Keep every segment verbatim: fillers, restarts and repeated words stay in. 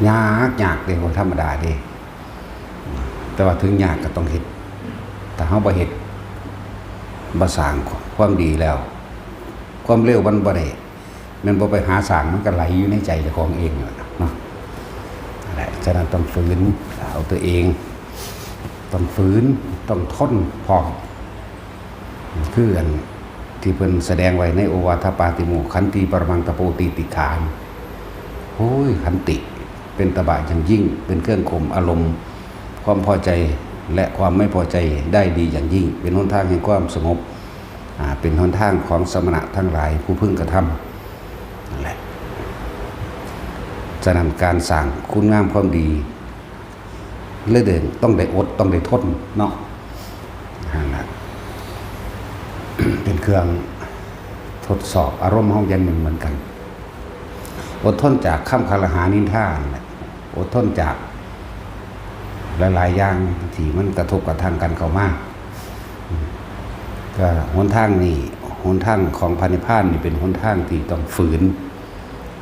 ยากยากเด้ บ่ธรรมดาเด้ แต่ว่าถึงยากก็ต้องเฮ็ด ถ้าเฮาบ่เฮ็ด บ่สร้างความดีแล้ว ความเร็วมันบ่ได้ แม่นบ่ไปหาสร้าง มันก็ไหลอยู่ในใจเจ้าของเองนั่นล่ะเนาะ นั่นแหละ ฉะนั้นต้องฝืนเอาตัวเอง ต้องฝืน ต้องทนพร้อม คืออันที่เพิ่นแสดงไว้ในโอวาทปาติโมกข์ ขันติปรมังตะโปติติขา โอ้ย ขันติเป็นตบะอย่างยิ่ง เป็นเครื่องข่มอารมณ์ ความพอใจและความไม่พอใจได้ดีอย่างยิ่ง เป็นหนทางแห่งความสงบ อ่า เป็นหนทางของสมณะทั้งหลายผู้พึงกระทำ นั่นแหละ ฉะนั้นการสร้างคุณงามความดี เลยเดินต้องได้อด ต้องได้ทนเนาะ นั่นแหละ เป็นเครื่องทดสอบอารมณ์เฮาอย่างหนึ่งเหมือนกัน อดทนจากคำคารหานินทานั่นแหละ อดทนจากหลายๆอย่างที่มันกระทบกระทั่งกันเข้ามา ก็หนทางนี้ หนทางของพระนิพพานนี่เป็นหนทางที่ต้องฝืน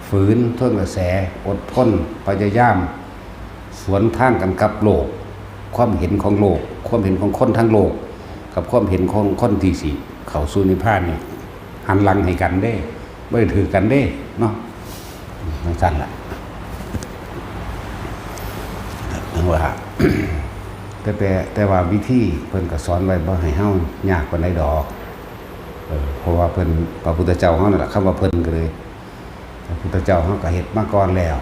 ฝืนทวนกระแส อดทน พยายาม สวนทางกันกับโลก ความเห็นของโลก ความเห็นของคนทั้งโลก กับความเห็นของคนที่สิเข้าสู่นิพพานนี่ หันหลังให้กันเด้ บ่ได้ถือกันเด้เนาะ จั่งซั่นล่ะ จั่งว่า แต่ แต่ แต่ว่าวิธีเพิ่นก็สอนไว้บ่ให้เฮายากปานใดดอก เออ เพราะว่าเพิ่น พระพุทธเจ้าเฮานั่นล่ะ คำว่าเพิ่นก็เลย พระพุทธเจ้าเฮาก็เฮ็ดมาก่อนแล้ว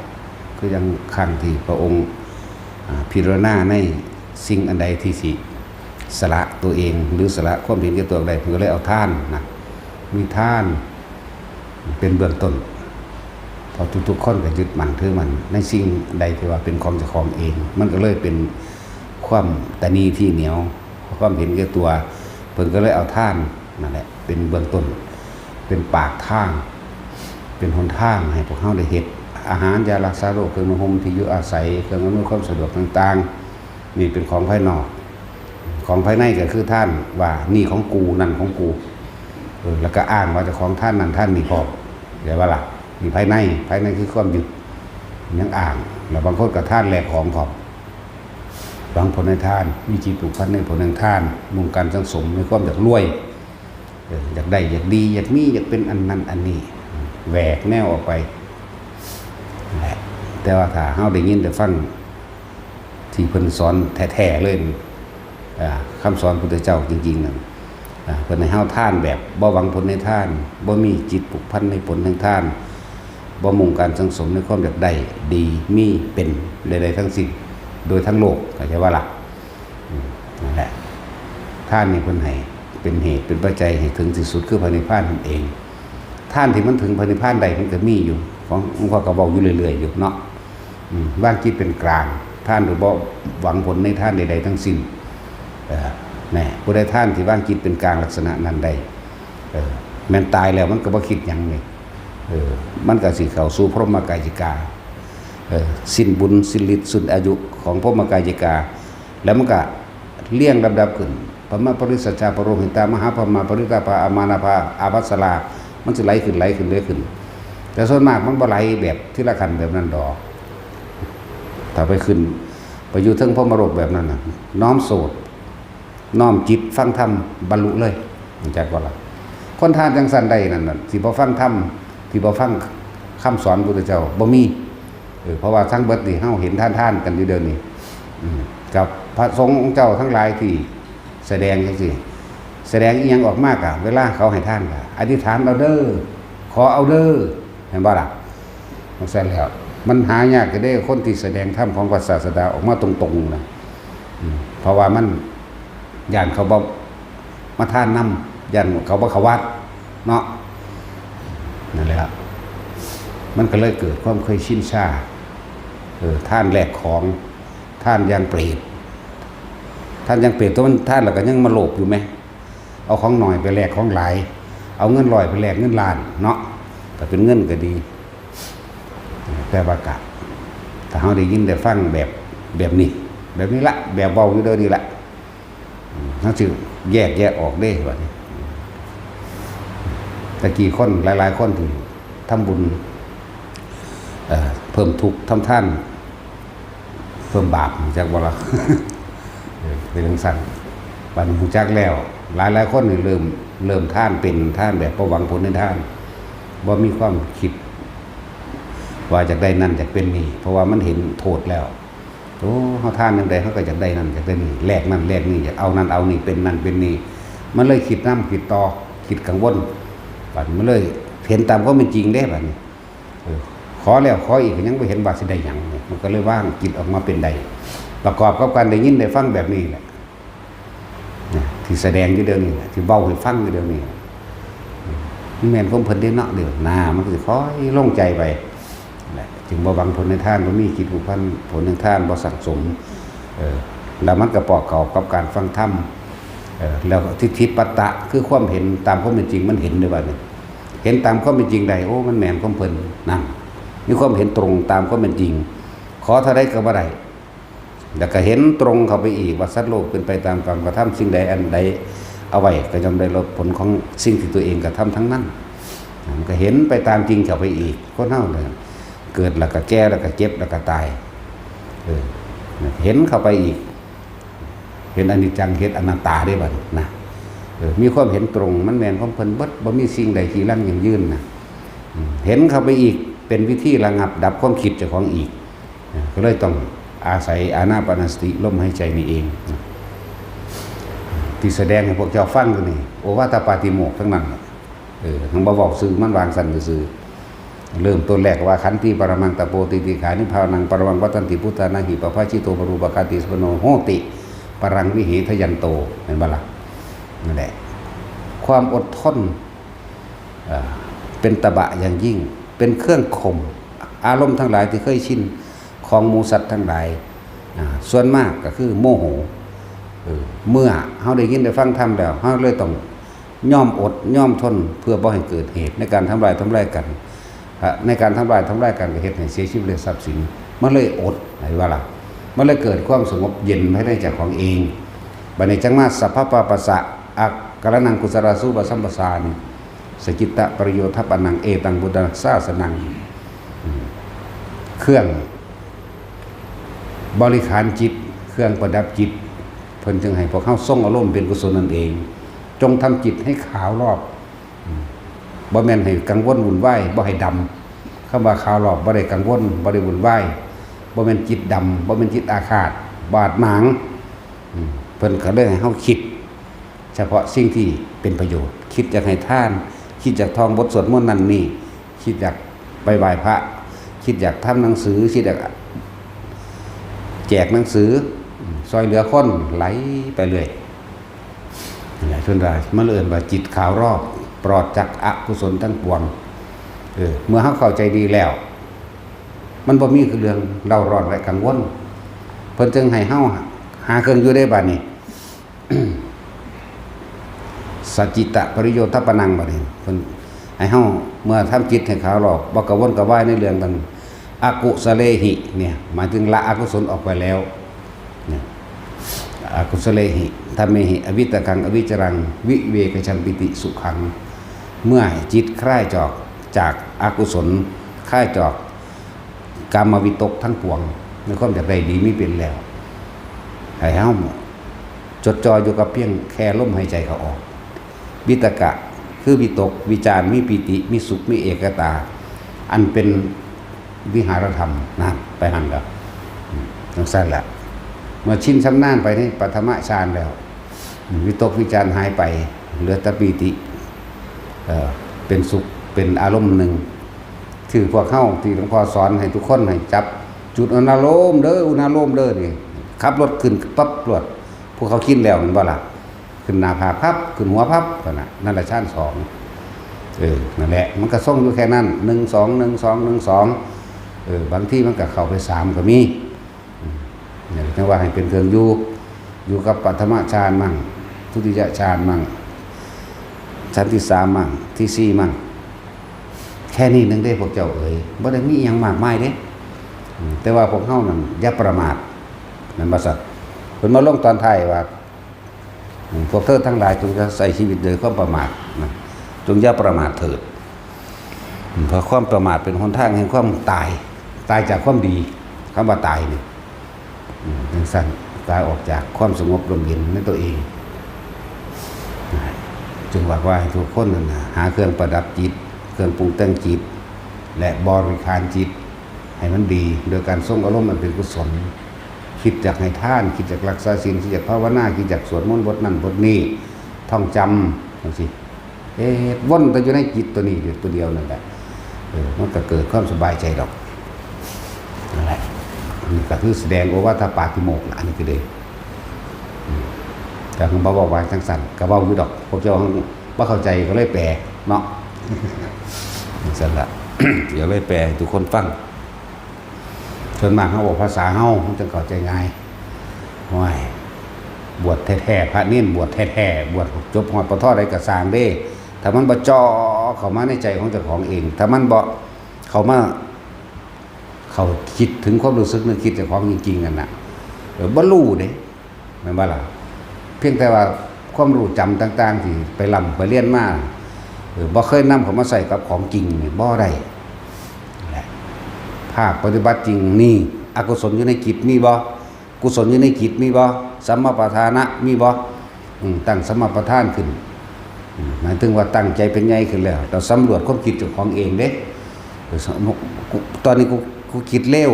คือจั่งครั้งที่พระองค์ อ่า พิจารณาในสิ่งอันใดที่สิสละตัวเอง หรือสละความเห็นแก่ตัวได้ เพิ่นก็เลยเอาทานนะ มีทานเป็นเบื้องต้น เพราะทุกๆคนก็ยึดมั่นถือมั่นในสิ่งใดที่ว่าเป็นของเจ้าของเอง มันก็เลยเป็นความตณีที่เหนียว ความเห็นแก่ตัว เพิ่นก็เลยเอาทานนั่นแหละ เป็นเบื้องต้น เป็นปากทาง เป็นหนทางให้พวกเฮาได้เฮ็ด อาหาร ยารักษาโรค เครื่องนุ่งห่ม ที่อยู่อาศัย เครื่องอำนวยความสะดวกต่างๆ นี่เป็นของภายนอก ของภายในก็คือทาน ว่านี่ของกู นั่นของกู เออ แล้วก็อ้างว่าเจ้าของทานนั่นทานนี่พร้อม เข้าใจบ่ล่ะ นี่ภายใน ภายในคือความยึด ยังอ้าง แล้วบางคนก็ทานแลกของพร้อม หวังผลในทาน มีจิตผูกพันในผลแห่งทาน มุ่งการสังสมในความอยากรวย เออ อยากได้ อยากดี อยากมี อยากเป็นอันนั้นอันนี้ แหวกแนวออกไป นั่นแหละ แต่ว่าถ้าเฮาได้ยินได้ฟังที่เพิ่นสอนแท้ๆเลย อ่า คำสอนพุทธเจ้าจริงๆนั่น อ่า เพิ่นให้เฮาทานแบบบ่หวังผลในทาน บ่มีจิตผูกพันในผลแห่งทาน บ่มุ่งการสังสมในความอยากได้ ดี มี เป็น ใดๆทั้งสิ้น โดยทั้งโลก เข้าใจบ่ล่ะ อืม นั่นแหละ ทานนี่เพิ่นให้เป็นเหตุเป็นปัจจัยให้ถึงที่สุดคือพระนิพพานนั่นเอง ทานที่มันถึงพระนิพพานได้มันก็มีอยู่ ของหลวงพ่อก็เว้าอยู่เรื่อยๆอยู่เนาะ อืม วางจิตเป็นกลาง ทานโดยบ่หวังผลในทานใดๆทั้งสิ้น เออ แน่ ผู้ใดทานที่วางจิตเป็นกลางลักษณะนั้นได้ เออ แม่นตายแล้วมันก็บ่คิดหยังนี่ เออ มันก็สิเข้าสู่พรหมกายิกา เออ สิ้นบุญ สิ้นฤทธิ์ สิ้นอายุของพรหมกายิกา แล้วมันก็เรียงลำดับขึ้น พรหมปริสจาปโรหิตา มหาพรหมาปริตาภา อามานาภา อาภัสรา มันสิไหลขึ้น ไหลขึ้น ไหลขึ้น แต่ส่วนมากมันบ่ไหลแบบทีละขั้นแบบนั้นดอก ถ้าไปขึ้น ไปอยู่เทิงพรหมโลกแบบนั้นน่ะ น้อมโสด น้อมจิตฟังธรรม บรรลุเลย รู้จักบ่ล่ะ คนทานจั่งซั่นได้นั่นน่ะ สิบ่ฟังธรรม สิบ่ฟังคำสอนพุทธเจ้า บ่มี เออ เพราะว่าทั้งเบิดนี่เฮาเห็นทานๆกันอยู่เดี๋ยวนี้ อืม กับพระสงฆ์องค์เจ้าทั้งหลายที่แสดงจั่งซี้ แสดงอิหยังออกมาก็ เวลาเขาให้ทานก็ อธิษฐานเอาเด้อ ขอเอาเด้อ เห็นบ่ล่ะ จั่งซั่นแล้ว มันหายากเด้ คนที่แสดงธรรมของพระศาสดาออกมาตรงๆนะ อืม เพราะว่ามันย้านเขาบ่มาทานนำ ย้านเขาบ่เข้าวัดเนาะ นั่นแหละ มันก็เลยเกิดความเคยชินชา เออ ทานแลกของ ทานอย่างเปรต ทานอย่างเปรต ตัวมันทานแล้วก็ยังมาโลภอยู่แหม เอาของน้อยไปแลกของหลาย เอาเงินร้อยไปแลกเงินล้านเนาะ ถ้าเป็นเงินก็ดี แต่ว่ากะ ถ้าเฮาได้ยินได้ฟังแบบ แบบนี้ แบบนี้ละ แบบเว้าอยู่เดี๋ยวนี้ละ อืม เฮาสิแยกแยะออกเด้บัดนี้ ตะกี้คนหลายๆคนที่ทำบุญ เอ่อ เพิ่มทุกข์ ทำทาน เพิ่มบาป รู้จักบ่ล่ะ เออ เป็นจั่งซั้น บัดนี้รู้จักแล้ว หลายๆคนนี่เริ่ม เริ่มทานเป็น ทานแบบบ่หวังผลในทาน บ่มีความคิด ว่าอยากได้นั่นอยากเป็นนี่ เพราะว่ามันเห็นโทษแล้ว โอ้ เฮาทานจั่งใด เฮาก็อยากได้นั่นอยากได้นี่ แลกนั่นแลกนี่ อยากเอานั่นเอานี่ เป็นนั่นเป็นนี่ มันเลยคิดนำคิดต่อ คิดกังวล บัดนี้มันเลยเห็นตามความเป็นจริงเด้ บัดนี้ เออ ขอแล้วขออีกก็ยังบ่เห็นว่าสิได้หยังเนี่ย มันก็เลยว่างจิตออกมาเป็นได้ ประกอบกับการได้ยินได้ฟังแบบนี้แหละ นะ ที่แสดงอยู่เดี๋ยวนี้แหละ ที่เว้าให้ฟังอยู่เดี๋ยวนี้ มันแม่นของเพิ่นเด้เนาะ เดี๋ยวหน้ามันก็สิค่อยโล่งใจไป แหละ จึงบ่หวังผลในทาน บ่มีจิตผูกพันผลในทาน บ่สั่งสม เออ แล้วมันก็ประกอบกับการฟังธรรม เออ แล้วทิฏฐิปัตตะ คือความเห็นตามความเป็นจริง มันเห็นเด้บัดนี้ เห็นตามความเป็นจริงได้ โอ้ มันแม่นของเพิ่น นั่น มีความเห็นตรงตามความเป็นจริง ขอเท่าใดก็บ่ได้ แล้วก็เห็นตรงเข้าไปอีกว่าสัตว์โลกเป็นไปตามกรรมกระทำ สิ่งใดอันใดเอาไว้ก็ย่อมได้รับผลของสิ่งที่ตัวเองกระทำทั้งนั้น มันก็เห็นไปตามจริงเข้าไปอีก คนเฮาเนี่ย เกิดแล้วก็แก่แล้วก็เจ็บแล้วก็ตาย เออ เห็นเข้าไปอีก เห็นอนิจจัง เห็นอนัตตาได้บัดนี้นะ เออ มีความเห็นตรง มันแม่นของเพิ่นเบิด บ่มีสิ่งใดจีรังยั่งยืนนะ อืม เห็นเข้าไปอีก เป็นวิธีระงับดับความคิดเจ้าของอีก เออ ก็เลยต้องอาศัยอานาปานสติ ลมหายใจนี่เองนะ ที่แสดงให้พวกเจ้าฟังอยู่นี่ โอวาทปาติโมกข์ทั้งนั้น เออ ทั้งบ่เว้าซื่อ มันวางซั่นซื่อ เริ่มต้นแรกว่า ขันติปรมังตะโป ติติขานิพพานังปรมังวัตตันติ พุทธานาหิปภาชิโต ปรูปคาติสมโนโหติ ปรังวิเหทยันโต เห็นบ่ล่ะ นั่นแหละ ความอดทน เอ่อ เป็นตบะอย่างยิ่ง เป็นเครื่องข่มอารมณ์ทั้งหลายที่เคยชินของหมู่สัตว์ทั้งหลาย อ่า ส่วนมากก็คือโมโห เออ เมื่อเฮาได้ยินได้ฟังธรรมแล้ว เฮาเลยต้องยอมอดยอมทน เพื่อบ่ให้เกิดเหตุในการทำลายทำลายกัน อ่ะ ในการทำลายทำลายกันก็เฮ็ดให้เสียชีวิตและทรัพย์สิน มันเลยอด เห็นบ่ล่ะ มันเลยเกิดความสงบเย็นภายในใจของเอง บัดนี้จั่งมา สัพพปาปัสสะ อักกรณังกุศลาสูปสัมปสานิ สจิตตะปริโยธปนัง เอตังบุตธศาสนัง อืม เครื่องบริขารจิต เครื่องประดับจิต เพิ่นจึงให้พวกเฮาทรงอารมณ์เป็นกุศลนั่นเอง จงทำจิตให้ขาวรอบ อืม บ่แม่นให้กังวลวุ่นวาย บ่ให้ดำ คำว่าขาวรอบ บ่ได้กังวล บ่ได้วุ่นวาย บ่แม่นจิตดำ บ่แม่นจิตอาฆาต บาดหมาง อืม เพิ่นก็เลยให้เฮาคิด เฉพาะสิ่งที่เป็นประโยชน์ คิดอยากให้ทาน คิดอยากท่องบทสวดมนต์นั่นนี่ คิดอยากไปไหว้พระ คิดอยากทำหนังสือ คิดอยากแจกหนังสือ อืม ซ่อยเหลือคน ไหลไปเรื่อย นั่นแหละ เพิ่นว่า มันเอิ้นว่าจิตขาวรอบ ปลอดจากอกุศลทั้งปวง เออ เมื่อเฮาเข้าใจดีแล้ว มันบ่มีเรื่องเร่าร้อนและกังวล เพิ่นจึงให้เฮาหาเครื่องอยู่ได้บัดนี้ สจิตตะปริโยธปนัง บัดนี้ เพิ่นให้เฮาเมื่อทำจิตให้ขาวรอบ บ่กระวนกระวายในเรื่องต่าง อกุสเลหิ เนี่ย หมายถึงละอกุศลออกไปแล้ว เนี่ย อกุสเลหิ ธัมเมหิ อวิตกัง อวิจรัง วิเวกชังปิติสุขัง เมื่อจิตคลายจาก จากอกุศล คลายจากกามวิตกทั้งปวง ในความอยากได้ดีมีเป็นแล้ว ให้เฮาจดจ่ออยู่กับเพียงแค่ลมหายใจเข้าออก วิตกะ คือวิตก วิจาร มีปีติ มีสุข มีเอกตา อันเป็นวิหารธรรม นั่น ไปหั่นก็ อืม จั่งซั้นแหละ เมื่อชินชำนาญไปในปฐมฌานแล้ว อืม วิตกวิจารหายไป เหลือแต่ปีติ เอ่อ เป็นสุข เป็นอารมณ์หนึ่ง คือพวกเฮาที่หลวงพ่อสอนให้ทุกคนให้จับจุดอุณาโลมเด้อ อุณาโลมเด้อนี่ ขับรถขึ้นปั๊บโลด ผู้เขาชินแล้วแม่นบ่ล่ะ ขึ้นหน้าผากพับ ขึ้นหัวพับ นั่นน่ะ นั่นแหละฌานสอง เออ นั่นแหละ มันก็ทรงอยู่แค่นั้น หนึ่ง สอง หนึ่ง สอง หนึ่ง สอง เออ บางทีมันก็เข้าไปสามก็มี อืม เนี่ย จั่งว่าให้เป็นเครื่องอยู่ อยู่กับปฐมฌานมั่ง ทุติยฌานมั่ง ฌานที่สามมั่ง ที่สี่มั่ง แค่นี้หนึ่งเด้พวกเจ้าเอ๋ย บ่ได้มีอิหยังมากมายเด้ อืม แต่ว่าพวกเฮานั่นอย่าประมาท นั่นว่าซั่น เพิ่นมาลงตอนท้ายว่า อืม พวกเธอทั้งหลายจงอย่าใช้ชีวิตโดยความประมาทนะ จงอย่าประมาทเถิด อืม เพราะความประมาทเป็นหนทางแห่งความตาย ตายจากความดี คำว่าตายนี่ จั่งซั้น กายออกจากความสงบร่มเย็นในตัวเอง จึงว่า ว่าให้ทุกคนนั่นน่ะ หาเครื่องประดับจิต เครื่องปรุงแต่งจิต และบริหารจิต ให้มันดี โดยการทรงอารมณ์อันเป็นกุศล คิดอยากให้ทาน คิดอยากรักษาศีล คิดอยากภาวนา คิดอยากสวดมนต์บทนั้นบทนี้ ท่องจำจั่งซี้ เฮ็ดวนแต่อยู่ในจิตตัวนี้อยู่ตัวเดียวนั่นแหละ เออ มันก็เกิดความสบายใจดอก นั่นแหละ นี่ก็คือแสดงโอวาทปาติโมกข์ล่ะ อันนี้ก็เลย อืม แต่ผมบ่บอกว่าจั่งซั้น ก็เว้าอยู่ดอก พวกเจ้าบ่เข้าใจก็เลยแปลเนาะ จั่งซั้นล่ะ ก็เลยแปลให้ทุกคนฟัง ส่วนมากเฮาเว้าภาษาเฮา มันจั่งเข้าใจง่าย โอ้ย บวชแท้ๆ พระเณรบวชแท้ๆ บวชจบฮอด ป.ท. ใดก็ซ่างเด้ ถ้ามันบ่เจาะเข้ามาในใจของเจ้าของเอง ถ้ามันบ่เข้ามา เข้าคิดถึงความรู้สึกนึกคิดเจ้าของจริงๆ นั่นน่ะ เออ บ่รู้เด้ แม่นบ่ล่ะ เพียงแต่ว่าความรู้จำต่างๆ ที่ไปร่ำไปเรียนมา เออ บ่เคยนำเข้ามาใช้กับของจริงนี่บ่ได้แหละ ภาคปฏิบัติจริงนี่ อกุศลอยู่ในจิตมีบ่ กุศลอยู่ในจิตมีบ่ สัมมาประธานะมีบ่ อืม ตั้งสัมมาประธานขึ้น อืม หมายถึงว่าตั้งใจเป็นใหญ่ขึ้นแล้ว เราสำรวจความคิดเจ้าของเองเด้ เออ สมมุติ กู ตอนนี้กู กูคิดเลว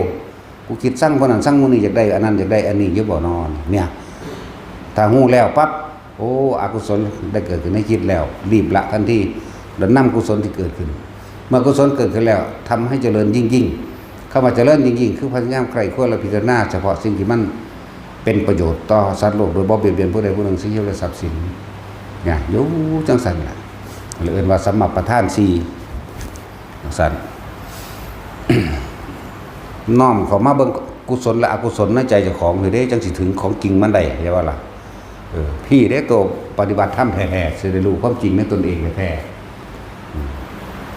กูคิดซังคนนั้นซังคนนี้ อยากได้อันนั้นอยากได้อันนี้อยู่บ่นอน เนี่ย ถ้าฮู้แล้วปั๊บ โอ้ อกุศลได้เกิดขึ้นในจิตแล้ว รีบละทันที แล้วนำกุศลที่เกิดขึ้น เมื่อกุศลเกิดขึ้นแล้ว ทำให้เจริญยิ่งๆ คำว่าเจริญยิ่งๆ คือพยายามใคร่ครวญและพิจารณาเฉพาะสิ่งที่มันเป็นประโยชน์ต่อสัตว์โลก โดยบ่เบียดเบียนผู้ใดผู้หนึ่ง สิ่งที่เรียกว่าทรัพย์สิน เนี่ย อยู่จั่งซั้นล่ะ เรียกว่าสัมมาประธานสี่ จั่งซั้น น้อมเข้ามาเบิ่งกุศลและอกุศลในใจเจ้าของ เฮ้ยเด้ จั่งสิถึงของจริงมันได้ ใช่บ่ล่ะ เออ พี้เด้ ตัวปฏิบัติธรรมแท้ๆ สิได้รู้ความจริงในตนเองแท้ๆ อืม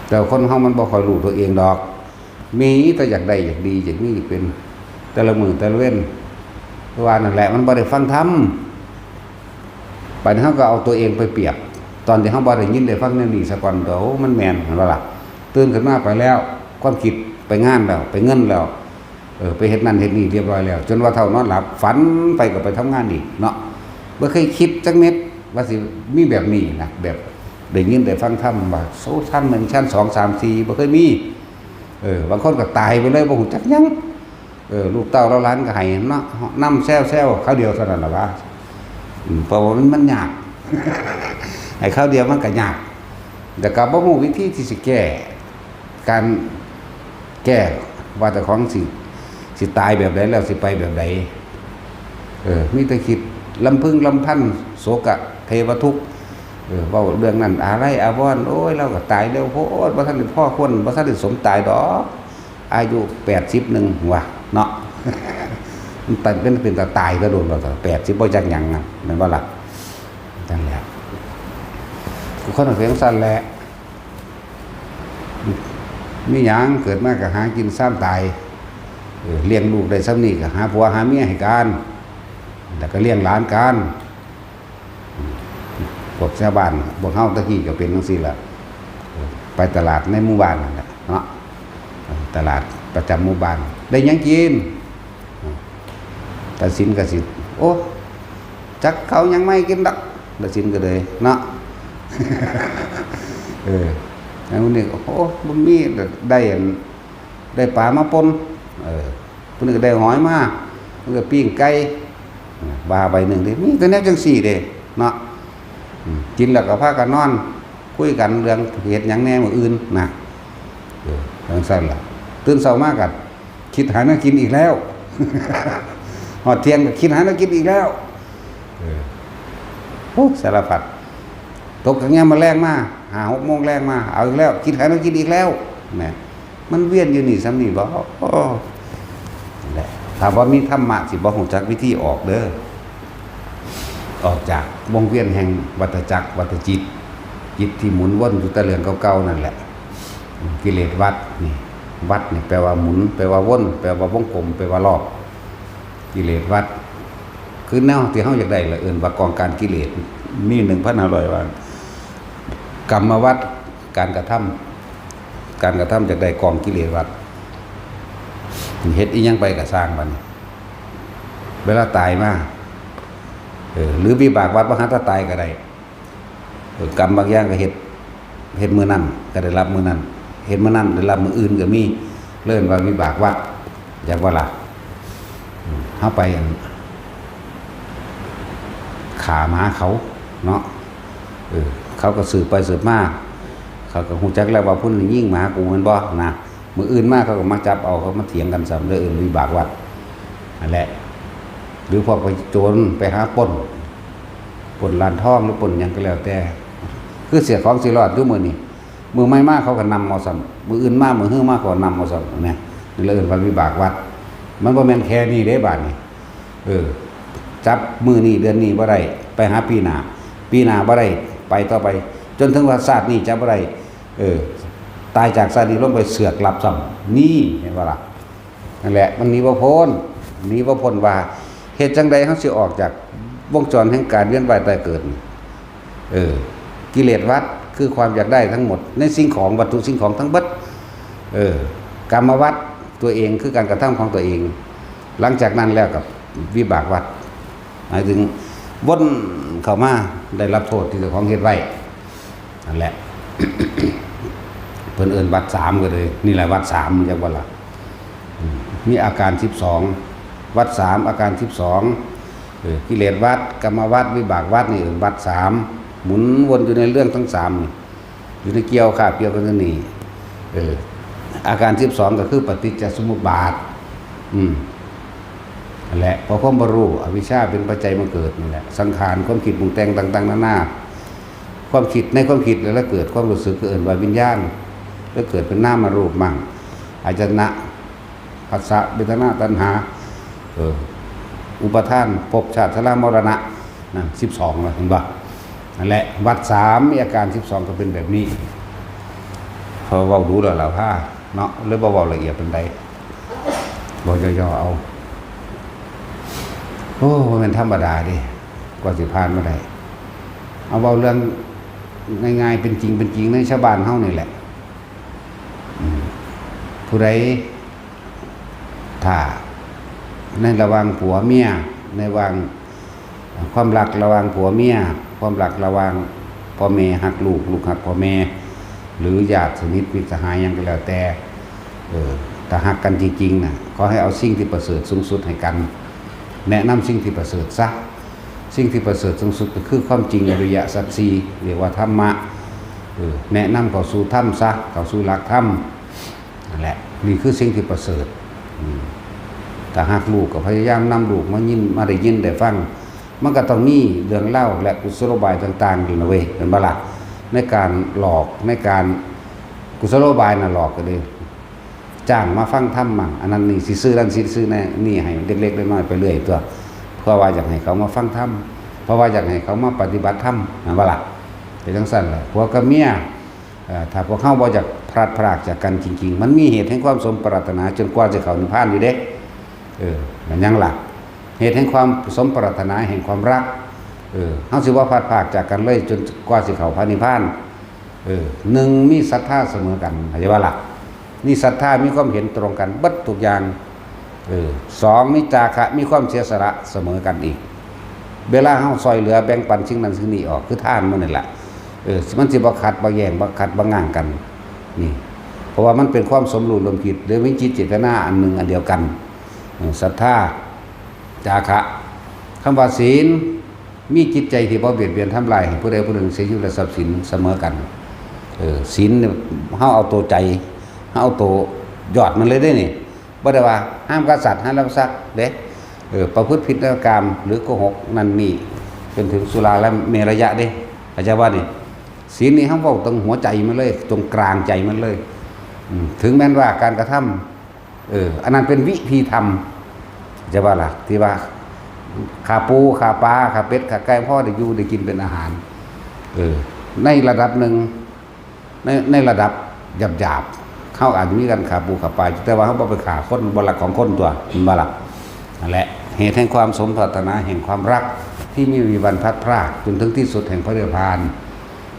แต่คนเฮามันบ่ค่อยรู้ตัวเองดอก มีแต่อยากได้อยากดี อยากมีอยากเป็น แต่ละมื้อแต่ละเว็น ว่านั่นแหละ มันบ่ได้ฟังธรรม บัดนี้เฮาก็เอาตัวเองไปเปรียบ ตอนที่เฮาบ่ได้ยินได้ฟังแนวนี้ซะก่อน โอ้ มันแม่น หั้นบ่ล่ะ ตื่นขึ้นมาไปแล้ว ความคิดไปงานแล้ว ไปเงินแล้ว เออ ไปเฮ็ดนั่นเฮ็ดนี่เรียบร้อยแล้ว จนว่าเฒ่านอนหลับ ฝันไปก็ไปทำงานอีกเนาะ บ่เคยคิดจักเม็ดว่าสิมีแบบนี้นะ แบบได้ยินได้ฟังธรรมว่า โอ้ ชั้นหนึ่ง ชั้นสอง สาม สี่ บ่เคยมี เออ บางคนก็ตายไปเลย บ่ฮู้จักหยัง เออ ลูกเต้าเหล่าหลานก็ให้เนาะ นำแซวๆ คราวเดียวเท่านั้นล่ะวะ อืม เพราะว่ามัน มันยาก ให้คราวเดียวมันก็ยาก แต่ก็บ่ฮู้วิธีที่สิแก้ การแก้ว่าเจ้าของสิ สิตายแบบใดแล้วสิไปแบบใด เออ มีแต่คิดลำพึงลำพัน โศกะเทวทุกข์ เออ เว้าเรื่องนั้นอาลัยอาวรณ์ โอ้ย เราก็ตายเร็วโพด บ่ทันได้พอควร บ่ทันได้สมตายดอก อายุแปดสิบหนึ่งว่ะเนาะ มันเป็น เป็นตาตายก็โดนเรา แปดสิบ บ่จักหยังนะ แม่นบ่ล่ะ นั่นแหละ กูคนเพียงสั้นแหละ มีหยังเกิดมาก็หากินซ้ำตาย เออ เลี้ยงลูกได้ซ้ำนี่ก็หาผัวหาเมียให้กัน แล้วก็เลี้ยงหลานกัน พวกชาวบ้าน พวกเฮาตะกี้ก็เป็นจั่งซี้ล่ะ เออ ไปตลาดในหมู่บ้านนั่นแหละเนาะ เออ ตลาดประจำหมู่บ้าน ได้หยังกิน เออ ตาสินก็สิ โอ้ จักเขาหยังไม่กินดอก ตาสินก็เลยเนาะ เออ แล้วนี่ก็ โอ้ บ่มี ได้อัน ได้ปลามาป่น เออ ผู้นี้ก็ได้หอยมา มันก็ปิ้งไก่ ว่าไปหนึ่งเด้ มีแต่แนวจั่งซี้เด้ เนาะ อืม กินแล้วก็พากันนอน คุยกันเรื่องเฮ็ดหยังแหน่มื้ออื่นนะ เออ จั่งซั้นล่ะ ตื่นเช้ามาก็คิดหาแนวกินอีกแล้ว ฮอดเที่ยงก็คิดหาแนวกินอีกแล้ว เออ โอ้ สารพัด ตกกลางยามมื้อแลงมา ห้าหกโมงแลงมา เอาอีกแล้ว คิดหาแนวกินอีกแล้ว นะ มันเวียนอยู่นี่ส่ำนี่บ่ โอ้ นั่นแหละ ถ้าบ่มีธรรมะสิบ่ฮู้จักวิธีออกเด้อ ออกจากวงเวียนแห่งวัฏจักร วัฏจิต จิตที่หมุนวนอยู่แต่เรื่องเก่าๆนั่นแหละ กิเลสวัฏนี่ วัฏนี่แปลว่าหมุน แปลว่าวน แปลว่าวงกลม แปลว่ารอบ กิเลสวัฏ คือแนวที่เฮาอยากได้ล่ะ เอิ้นว่ากองการกิเลส มีหนึ่งพันห้าร้อยว่า กรรมวัฏ การกระทำ การกระทำอยากได้กองกิเลสวัฏ เฮ็ดอีหยังไปก็ซ่างบัดนี้ เวลาตายมา เออ หรือวิบากวัฏบ่หันตายก็ได้ เออ กรรมบางอย่างก็เฮ็ด เฮ็ดมื้อนั้นก็ได้รับมื้อนั้น เฮ็ดมื้อนั้นได้รับมื้ออื่นก็มี เรียกว่าวิบากวัฏ จักว่าล่ะ อืม เฮาไป อั่น ฆ่าหมาเขาเนาะ เออ เขาก็สืบไปสืบมา เขาก็ฮู้จักแล้วว่าผู้นี้ยิงหมากูแม่นบ่นะ มื้ออื่นมาเขาก็มาจับเอา เขามาเถียงกันซ้ำ เด้อ เอิ้นวิบากวัฏนั่นแหละ หรือพวกไปโจรไปหาปล้น ปล้นร้านทองหรือปล้นหยังก็แล้วแต่ คือเสียของสิรอดอยู่มื้อนี้ มื้อใหม่มาเขาก็นำเอาซ้ำ มื้ออื่นมา มื้อฮือมาเขาก็นำเอาซ้ำ เนี่ย นี่เรียกว่าวิบากวัฏ มันบ่แม่นแค่นี้เด้บาดนี้ เออ จับมื้อนี้เดือนนี้บ่ได้ ไปหาปีหน้า ปีหน้าบ่ได้ ไปต่อไป จนถึงว่าชาตินี้จะบ่ได้ เออ ตายจากชาตินี้ลงไปเสือกลับซ้ำ นี่ เห็นบ่ล่ะ นั่นแหละ มันหนีบ่พ้น หนีบ่พ้นว่า เฮ็ดจั่งใดเฮาสิออกจากวงจรแห่งการเวียนว่ายตายเกิดนี่ เออ กิเลสวัฏคือความอยากได้ทั้งหมด ในสิ่งของ วัตถุสิ่งของทั้งเบิด เออ กรรมวัฏตัวเองคือการกระทำของตัวเอง หลังจากนั้นแล้วกับวิบากวัฏ หมายถึงวนเข้ามาได้รับโทษที่เจ้าของเฮ็ดไว้ นั่นแหละ เพิ่นเอิ้นวัฏสามก็เลย นี่แหละวัฏสาม จักว่าล่ะ อืม มีอาการสิบสอง วัฏสาม อาการสิบสอง เออ กิเลสวัฏ กรรมวัฏ วิบากวัฏ นี่เอิ้นวัฏสาม หมุนวนอยู่ในเรื่องทั้งสามนี่ อยู่ในเกี่ยวคาบเกี่ยวกันนี่ เออ อาการสิบสองก็คือปฏิจจสมุปบาท อืม นั่นแหละ เพราะความบ่รู้ อวิชชาเป็นปัจจัยมาเกิดนี่แหละ สังขาร ความคิดปรุงแต่งต่างๆนานา ความคิด ในความคิดแล้วเกิดความรู้สึกก็เอิ้นว่าวิญญาณ แล้วเกิดเป็นนามรูปมั่ง อายตนะ ผัสสะ เวทนา ตัณหา เออ อุปาทาน ภพ ชาติ ชรามรณะ นั่น สิบสองแล้ว เห็นบ่ นั่นแหละ วัฏสาม มีอาการสิบสองก็เป็นแบบนี้ พอเว้าดูแล้วล่ะพาเนาะ เลยบ่เว้าละเอียดปานใด เว้าย่อๆเอา โอ้ บ่แม่นธรรมดาเด้ กว่าสิผ่านมาได้ เอาเว้าเรื่องง่ายๆ เป็นจริงเป็นจริงในชาวบ้านเฮานี่แหละ อืม ผู้ใด ถ้าในระหว่างผัวเมีย ในระหว่างความรักระหว่างผัวเมีย ความรักระหว่างพ่อแม่ฮักลูก ลูกฮักพ่อแม่ หรือญาติสนิทมิตรสหายหยังก็แล้วแต่ เออ ถ้าฮักกันจริงๆน่ะ ขอให้เอาสิ่งที่ประเสริฐสูงสุดให้กัน แนะนำสิ่งที่ประเสริฐซะ สิ่งที่ประเสริฐสูงสุดก็คือความจริงอริยสัจสี่ เรียกว่าธรรมะ เออ แนะนำเข้าสู่ธรรมซะ เข้าสู่หลักธรรม นั่นแหละ นี่คือสิ่งที่ประเสริฐ อืม ถ้าฮักลูกก็พยายามนำลูกมายิน มาได้ยินได้ฟัง มันก็ต้องมีเรื่องเล่าและกุศโลบายต่างๆอยู่นะเว้ย เห็นบ่ล่ะ ในการหลอก ในการ กุศโลบายน่ะหลอกก็ดี จ้างมาฟังธรรมมั่ง อันนั้นนี่สิซื้อนั่นสิซื้อนี่ให้เล็กๆน้อยๆไปเรื่อยตัว เพราะว่าอยากให้เขามาฟังธรรม เพราะว่าอยากให้เขามาปฏิบัติธรรม เห็นบ่ล่ะ เป็นจั่งซั่นแหละ ผัวกับเมีย เอ่อ ถ้าพวกเฮาบ่อยากพลัดพรากจากกันจริงๆ มันมีเหตุแห่งความสมปรารถนาจนกว่าจะเข้านิพพานอยู่เด้ เออ แม่นหยังล่ะ เหตุแห่งความสมปรารถนาแห่งความรัก เออ เฮาสิบ่พลัดพรากจากกันเลยจนกว่าสิเข้าพระนิพพาน เออ หนึ่ง มีศรัทธาเสมอกัน เข้าใจบ่ล่ะ มีศรัทธา มีความเห็นตรงกันเบิดทุกอย่าง เออ สอง มีจาคะ มีความเสียสละเสมอกันอีก เวลาเฮาซ่อยเหลือแบ่งปันสิ่งนั้นสิ่งนี้ออก คือทานหมู่นี่แหละ เออ มันสิบ่ขัดบ่แย้ง บ่ขัดบ่ง้างกัน นี่ เพราะว่ามันเป็นความสมรู้ร่วมคิด หรือมีจิตเจตนาอันหนึ่งอันเดียวกัน เออ ศรัทธา จาคะ คำว่าศีล มีจิตใจที่บ่เบียดเบียนทำลายให้ผู้ใดผู้หนึ่งเสียชีวิตและทรัพย์สินเสมอกัน เออ ศีลเนี่ย เฮาเอาตัวใจ เฮาเอาตัวยอดมันเลยเด้นี่ บ่ได้ว่าห้ามฆ่าสัตว์ ห้ามลักทรัพย์เด้ เออ ประพฤติผิดในกาม หรือโกหกนั่นนี่ จนถึงสุราและเมรยะเด้ เข้าใจบ่นี่ ศีลนี่เฮาเว้าตรงหัวใจมันเลย ตรงกลางใจมันเลย อืม ถึงแม้นว่าการกระทำ เออ อันนั้นเป็นวิธีทำ เข้าใจบ่ล่ะ ที่ว่าฆ่าปู ฆ่าปลา ฆ่าเป็ด ฆ่าไก่ พอได้อยู่ได้กินเป็นอาหาร เออ ในระดับหนึ่ง ใน ในระดับหยาบๆ เฮาอาจจะมีการฆ่าปูฆ่าปลา แต่ว่าเฮาบ่ไปฆ่าคน บ่ลักของคนตัว แม่นบ่ล่ะ นั่นแหละ เหตุแห่งความสมปรารถนาแห่งความรักที่ไม่มีวันพลัดพราก จนถึงที่สุดแห่งพระนิพพาน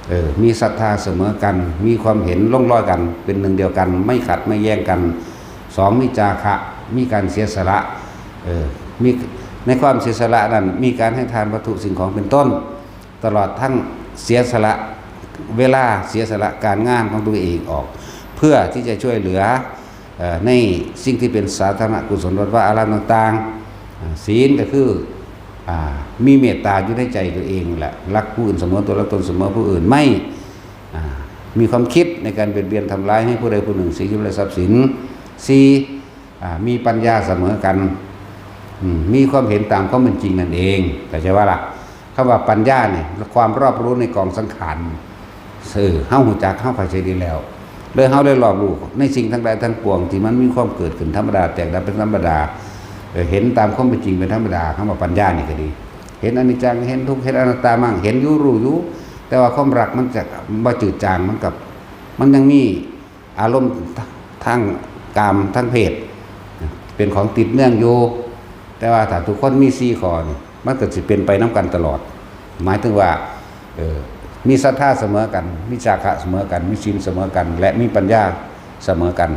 เออ มีศรัทธาเสมอกัน มีความเห็นลงรอยกัน เป็นหนึ่งเดียวกัน ไม่ขัดไม่แย้งกัน สอง มีจาคะ มีการเสียสละ เออ มี ในความเสียสละนั้นมีการให้ทานวัตถุสิ่งของเป็นต้น ตลอดทั้งเสียสละเวลา เสียสละการงานของตัวเองออก เพื่อที่จะช่วยเหลือเอ่อในสิ่งที่เป็นสาธารณกุศล วัดวาอารามต่างๆอ่าศีลก็คืออ่ามีเมตตาอยู่ในใจตัวเองแหละ รักผู้อื่นเสมอตัว รักตนเสมอผู้อื่น ไม่อ่ามีความคิดในการเบียดเบียนทำร้ายให้ผู้ใดผู้หนึ่งเสียชีวิตและทรัพย์สิน สี่ อ่ามีปัญญาเสมอกันอืมมีความเห็นตามความเป็นจริงนั่นเอง เข้าใจว่าล่ะ คำว่าปัญญาเนี่ย ความรอบรู้ในกองสังขารเออเฮาฮู้จัก เฮาเข้าใจดีแล้ว เลยเฮาเลยรอบรู้ในสิ่งทั้งหลายทั้งปวงที่มันมีความเกิดขึ้นธรรมดา แตกดับเป็นธรรมดาเออเห็นตามความเป็นจริงเป็นธรรมดา คำว่าปัญญานี่ก็ดี เห็นอนิจจัง เห็นทุกข์ เห็นอนัตตามั่ง เห็นอยู่รู้อยู่ แต่ว่าความรักมันจะบ่จืดจาง มันกับ มันยังมี อารมณ์ทางกามทางเพศ เป็นของติดเนื่องอยู่ แต่ว่าถ้าทุกคนมีสี่ข้อนี่ มันก็สิเป็นไปนำกันตลอด หมายถึงว่าเออมีศรัทธาเสมอกัน มีจาคะเสมอกัน มีศีลเสมอกัน และมีปัญญาเสมอกัน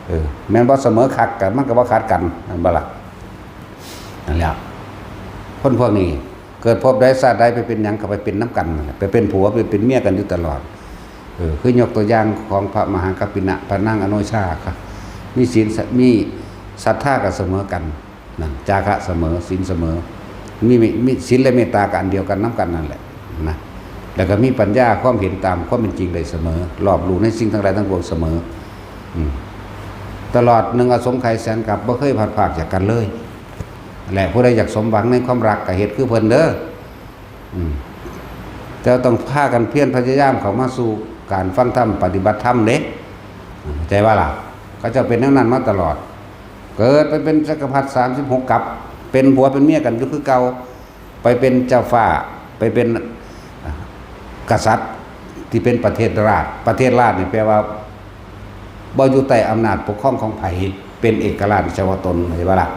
เออแม่นบ่ เสมอคักกัน มันก็บ่ขัดกัน นั่นบ่ล่ะ นั่นแหละ คนพวกนี้เกิดภพใดชาติใดไปเป็นหยังก็ไปเป็นนำกันนั่นแหละ ไปเป็นผัวไปเป็นเมียกันอยู่ตลอด เออ คือยกตัวอย่างของพระมหากัปปินะ พระนางอโนชาค่ะ มีศีลส- มีศรัทธาก็เสมอกัน นั่น จาคะเสมอ ศีลเสมอ มีมีศีลและเมตตาก็อันเดียวกันนำกันนั่นแหละนะ แล้วก็มีปัญญา ความเห็นตามความเป็นจริงได้เสมอ รอบรู้ในสิ่งทั้งหลายทั้งปวงเสมอ อืม ตลอดหนึ่งอสงไขยแสนกัปบ่เคยพลัดพรากจากกันเลย และผู้ใดอยากสมหวังในความรักก็เฮ็ดคือเพิ่นเด้อ อืม แต่ต้องพากันเพียรพยายามเข้ามาสู่การฟังธรรม ปฏิบัติธรรมเด้ เข้าใจบ่ล่ะ เขาเจ้าเป็นแนวนั้นมาตลอด เกิดไปเป็นจักรพรรดิสามสิบหกกัป เป็นผัวเป็นเมียกันอยู่คือเก่า ไปเป็นเจ้าฟ้า ไปเป็น อ่ะ กษัตริย์ที่เป็นประเทศราช ประเทศราชนี่แปลว่า บ่อยู่ใต้อำนาจปกครองของไผ เป็นเอกราชเฉพาะตน เข้าใจบ่ล่ะ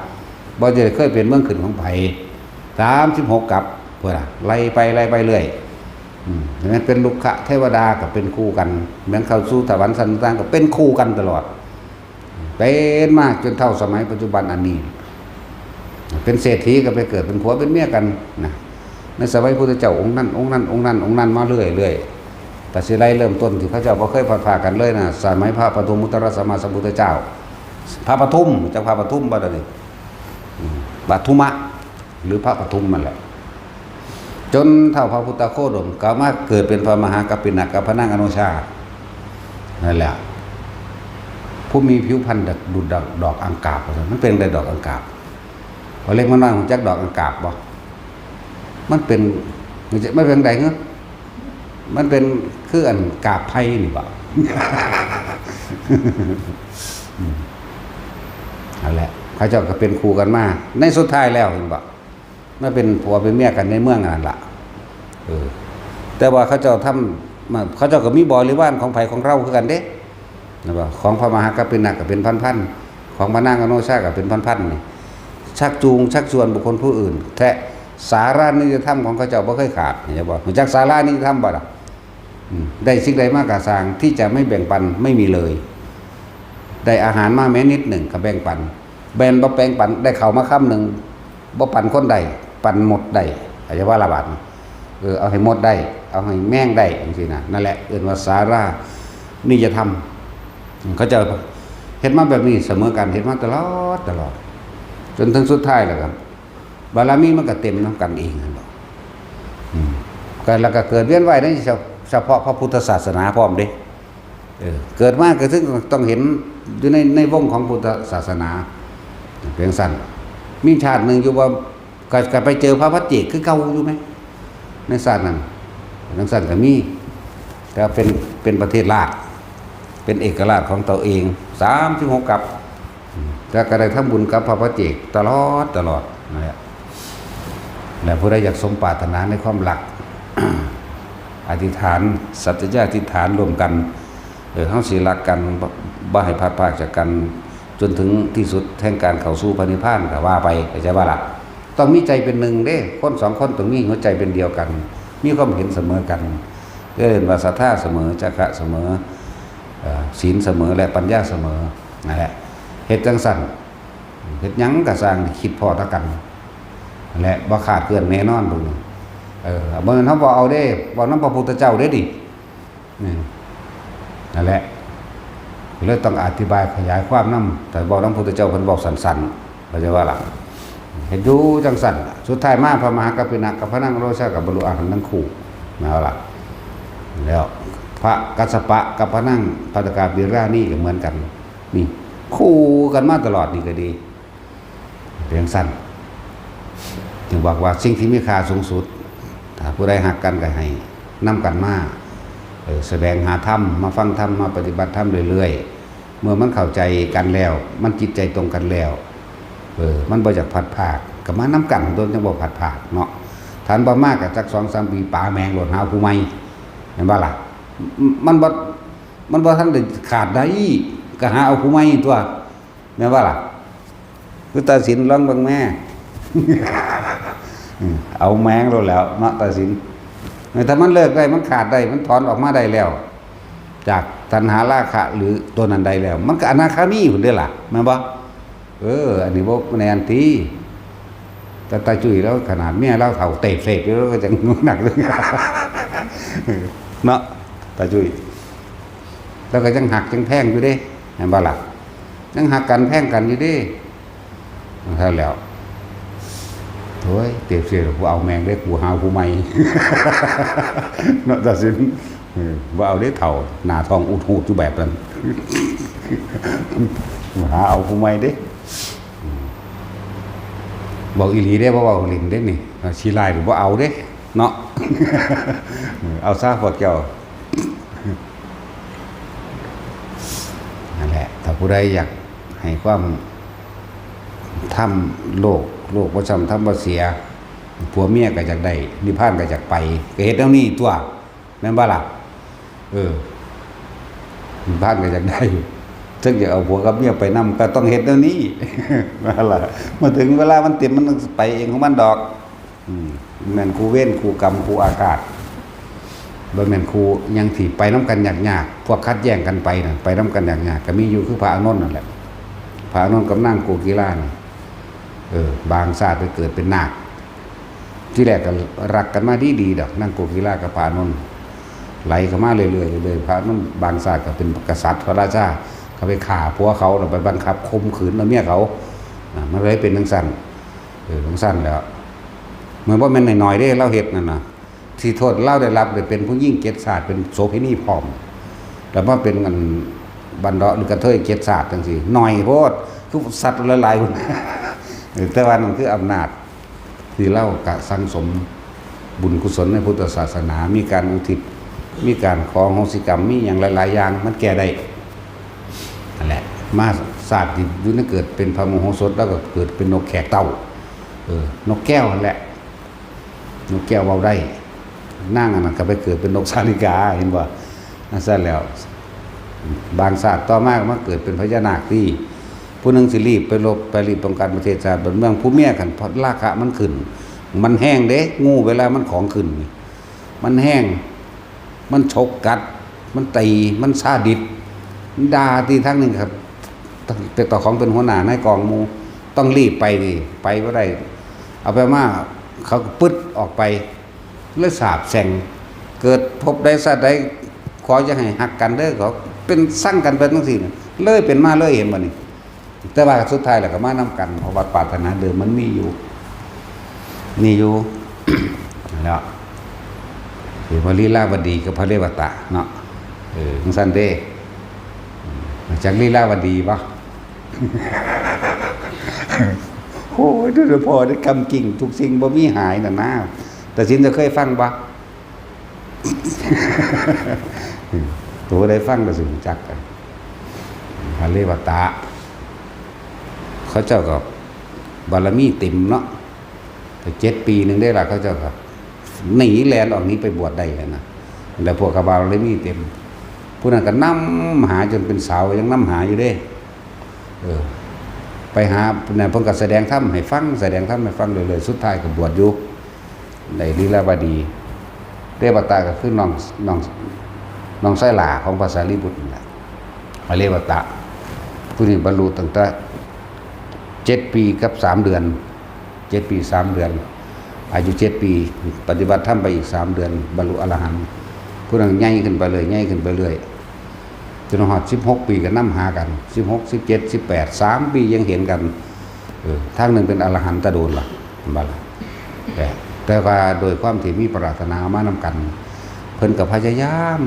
บ่ได้เคยเป็นเมืองขึ้นของไผ สามสิบหกกัป พุ้นน่ะ ไล่ไป ไล่ไปเรื่อย อืม แม่นเป็นรุกขเทวดาก็เป็นคู่กัน แม่นเข้าสู่สวรรค์ชั้นต่างๆก็เป็นคู่กันตลอด เป็นมาจนเท่าสมัยปัจจุบันอันนี้ เป็นเศรษฐีก็ไปเกิดเป็นผัวเป็นเมียกันนะ ในสมัยพุทธเจ้าองค์นั้น องค์นั้น องค์นั้น องค์นั้นมาเรื่อยๆ แต่สิไล่เริ่มต้นที่เขาเจ้าบ่เคยพลัดพรากกันเลยนะ สมัยพระปทุมมุตตรสัมมาสัมพุทธเจ้า พระปทุม จักพระปทุมบ่เดี๋ยวนี้ อืม ปทุมะ หรือพระปทุมนั่นแหละ จนเท่าพระพุทธโคดมก็มาเกิดเป็นพระมหากัปปินะกับพระนางอโนชา นั่นแหละ ผู้มีผิวพรรณดังดุจดอกอังกาบ มันเป็นได้ดอกอังกาบ พอเล็กมาน้อยรู้จักดอกอังกาบบ่ มันเป็น มันเป็นได๋เหรอ มันเป็นคืออันกาบไผ่นี่บ่ อืม นั่นแหละ เขาเจ้าก็เป็นคู่กันมา ในสุดท้ายแล้วเห็นบ่ มาเป็นผัวเป็นเมียกันในเมืองนั่นล่ะ เออ แต่ว่าเขาเจ้าทำ มา เขาเจ้าก็มีบริวารของไผของเราคือกันเด้ นะบ่ ของพระมหากัปปินะก็เป็นพันๆ ของพระนางอโนชาก็เป็นพันๆ นี่ ชักจูงชักชวนบุคคลผู้อื่น แท้ สารานิยธรรมของเขาเจ้าบ่เคยขาด เห็นบ่ รู้จักสารานิยธรรมบ่ล่ะ อืม ได้สิ่งใดมาก็ซ่าง ที่จะไม่แบ่งปันไม่มีเลย ได้อาหารมาแม้นิดหนึ่งก็แบ่งปัน แบ่งบ่แบ่งปัน ได้ข้าวมาคำหนึ่ง บ่ปันคนใด ปันหมดได้ เข้าใจบ่ล่ะบาดนี้ เออ เอาให้หมดได้ เอาให้แม่งได้ จังซี่นะ นั่นแหละ เอิ้นว่าสารานิยธรรม เขาเจ้าเฮ็ดมาแบบนี้เสมอกัน เฮ็ดมาตลอด ตลอด จนถึงสุดท้ายแล้วก็ บารมีมันก็เต็มนำกันเองหั่นดอก อืม ก็ แล้วก็เกิดเวียนว่ายในเฉ- เฉพาะพระพุทธศาสนาพร้อมเด้ เออ เกิดมาก็ถึงต้องเห็นอยู่ใน ในวงของพุทธศาสนา เป็นซั่น มีชาติหนึ่งอยู่ว่า ก็ ก็ไปเจอพระปัจเจกคือเก่าอยู่ไหม ในชาตินั้น จังซั่นก็มี แต่เป็น เป็นประเทศราช เป็นเอกราชของตัวเอง สามสิบหกกัป อืม แต่ก็ได้ทำบุญกับพระปัจเจกตลอด ตลอดนั่นแหละ และผู้ใดอยากสมปรารถนาในความรัก อธิษฐาน สัจจะอธิษฐานร่วมกัน เออ เฮาสิรักกัน บ่ บ่ให้พลัดพรากจากกัน จนถึงที่สุดแห่งการเข้าสู่พระนิพพานก็ว่าไป เข้าใจบ่ล่ะ ต้องมีใจเป็นหนึ่งเด้ คนสองคนต้องมีหัวใจเป็นเดียวกัน มีความเห็นเสมอกัน เอิ้นว่าศรัทธาเสมอ จาคะเสมอ เอ่อ ศีลเสมอ และปัญญาเสมอ นั่นแหละ เฮ็ดจั่งซั้น เฮ็ดหยังก็ซ่าง คิดพ้อต่อกัน และบ่ขาดเคลื่อนแน่นอนพวกนี้ เออบ่แม่นเฮาบ่เอาเด้ เว้านำพระพุทธเจ้าเด้นี่ นี่ นั่นแหละ เลยต้องอธิบายขยายความนำ แต่เว้านำพุทธเจ้าเพิ่นเว้าสั้นๆ เข้าใจบ่ล่ะ เฮ็ดอยู่จั่งซั่น สุดท้ายมาพระมหากัปปินะกับพระนางโรชาก็บรรลุอรหันต์ทั้งคู่ แม่นบ่ล่ะ แล้วพระกัสสปะกับพระนางภัททกาบิลลานี่ก็เหมือนกัน นี่ คู่กันมาตลอดนี่ก็ดี เป็นจั่งซั่น จึงบอกว่าสิ่งที่มีค่าสูงสุด ถ้าผู้ใดฮักกันก็ให้นำกันมา เออ แสวงหาธรรม มาฟังธรรม มาปฏิบัติธรรมเรื่อยๆ เมื่อมันเข้าใจกันแล้ว มันจิตใจตรงกันแล้ว เออ มันบ่อยากพลัดพราก ก็มานำกัน โดยจั่งบ่พลัดพรากเนาะ ถ้าบ่มาก็จักสองสามปี ป๋าแมงโลด หาผู้ใหม่ แม่นบ่ล่ะ มันบ่ มันบ่ทันได้ขาดได้ ก็หาเอาผู้ใหม่ตั๊ว แม่นบ่ล่ะ คือตาสินลองเบิ่งแม่ อืม เอาแมงโลดแล้วเนาะตาสิน ถ้ามันเลิกได้ มันขาดได้ มันถอนออกมาได้แล้ว จากตัณหาราคะหรือตัวนั้นได้แล้ว มันก็อนาคามีพุ้นเด้ล่ะ แม่นบ่ เออ อันนี้บ่แม่นติ แต่ตาจุ้ยแล้วขนาดเมียลาวเฒ่าเตะเสกอยู่ แล้วก็ยังหนักเลย เนาะ ตาจุ้ย แล้วก็ยังฮักยังแพงอยู่เด้ แม่นบ่ล่ะ ยังฮักกันแพงกันอยู่เด้ เท่าแล้ว โอ้ย เตะเสก กูเอาแมงเด้ กูหาผู้ใหม่ เนาะ ตาสิน เออ บ่เอาเด้เฒ่า หน้าท้องอุดหูดอยู่แบบนั้น หาเอาผู้ใหม่เด้ อืม บอกอีหลีเด้ บ่เว้าเล่นเด้นี่ ขี้ร้ายนี่บ่เอาเด้ เนาะ เออ เอาซะพวกเจ้า นั่นแหละ ถ้าผู้ใดอยากให้ความ ธรรมโลก โลกบ่ช้ำธรรมบ่เสีย ผัวเมียก็อยากได้ นิพพานก็อยากไป ก็เฮ็ดแนวนี้ตั๊ว แม่นบ่ล่ะ เออ นิพพานก็อยากได้ เทิงอยากเอาผัวกับเมียไปนำ ก็ต้องเฮ็ดแนวนี้ นั่นล่ะ เมื่อถึงเวลามันเต็ม มันไปเองของมันดอก อืม แม่นคู่เวรคู่กรรมคู่อาฆาต บ่แม่นคู่หยังที่ไปนำกันยากๆ พวกขัดแย้งกันไปน่ะ ไปนำกันยากๆ ก็มีอยู่คือพระอานนท์นั่นแหละ พระอานนท์กับนางโกกีลานี่ เออ บางชาติไปเกิดเป็นนาค ที่แรกก็รักกันมาดีๆ ดอก นางโกกีลากับพระอานนท์ ไหลเข้ามาเรื่อยๆ เรื่อยๆ พระอานนท์บางชาติก็เป็นกษัตริย์พระราชา เขาไปฆ่าผัวเขา แล้วไปบังคับข่มขืนเอาเมียเขา อ่ะ มันเลยเป็นจั่งซั่น เออ จั่งซั่นแหล้ว มันบ่แม่นน้อยๆ เด้ ลาวเฮ็ดนั่นน่ะ ที่โทษลาวได้รับได้เป็นผู้หญิงเจ็ดชาติ เป็นโสเภณีพร้อม แล้วมาเป็นอันบันเดาะหรือกระเทยเจ็ดชาติจั่งซี้ น้อยโพด คือสัตว์หลายๆ คน เออ แต่ว่านั่นคืออำนาจ ที่ลาวกะสั่งสมบุญกุศลในพุทธศาสนา มีการอุทิศ มีการขออโหสิกรรม มีหยังหลายๆ อย่าง มันแก้ได้ นั่นแหละ มาชาติที่อยู่ในเกิดเป็นพระโมโหสถ แล้วก็เกิดเป็นนกแขกเต้า เออ นกแก้วนั่นแหละ นกแก้วเว้าได้ นางอันนั้นก็ไปเกิดเป็นนกสาลิกา เห็นบ่ นั่นซั่นแล้ว บางชาติต่อมาก็มาเกิดเป็นพญานาคที่ ผู้หนึ่งสิรีบไปรบ ไปรีบป้องกันประเทศชาติบ้านเมือง ผู้เมียคันราคะมันขึ้น มันแฮงเด้ งูเวลามันของขึ้นนี่ มันแฮง มันฉกกัด มันตี มันซาดิส มันด่าที่ทางหนึ่งครับ แต่ต่อของเป็นหัวหน้านายกองหมู่ ต้องรีบไปนี่ ไปบ่ได้ เอาไปมา เขาก็ปึ๊ดออกไป เลยสาปแช่ง เกิดภพใดชาติใด ขออย่าให้ฮักกันเด้อ เขาเป็นซังกันไปจั่งซี้น่ะ เลยเป็นมาเลย เห็นบ่นี่ แต่ว่าสุดท้ายแล้วก็มานำกัน เพราะว่าปรารถนาเดิมมันมีอยู่ มีอยู่ แล้ว สิว่าลีลาวดีกับพระเรวตะเนาะ เออ จั่งซั่นเด้ อืม จักลีลาวดีบ่ โอ้ย เดี๋ยวพ่อได้กำกิ่งทุกสิ่งบ่มีหายน่ะนะ ตาสินจะเคยฟังบ่ ตัวได้ฟังก็สิรู้จักกัน พระเรวตะ เขาเจ้าก็บารมีเต็มเนาะ แต่เจ็ดปีหนึ่งได้ละ เขาเจ้าก็หนีแล่นออกหนีไปบวชได้แล้วนะ แล้วพวกกบารมีเต็ม ผู้นั้นก็นำหาจนเป็นสาว ยังนำหาอยู่เด้ เออ ไปหา เนี่ย เพิ่นก็แสดงธรรมให้ฟัง แสดงธรรมให้ฟังเรื่อยๆ สุดท้ายก็บวชอยู่ ในลีลาวดี เรวตะก็คือน้อง น้อง น้องชายหล้าของพระสารีบุตรนั่นแหละ พระเรวตะ ผู้นี้บรรลุตั้งแต่เจ็ดปีกับสามเดือน เจ็ดปีสามเดือน อายุเจ็ดปี ปฏิบัติธรรมไปอีกสามเดือน บรรลุอรหันต์ ผู้นั้นใหญ่ขึ้นไปเรื่อย ใหญ่ขึ้นไปเรื่อย จนฮอดสิบหกปีก็นำหากัน สิบหก สิบเจ็ด สิบแปด สามปียังเห็นกัน เออ ทางหนึ่งเป็นอรหันต์ตะโดนล่ะ เห็นบ่ล่ะ แต่ แต่ว่าโดยความที่มีปรารถนามานำกัน เพิ่นก็พยายาม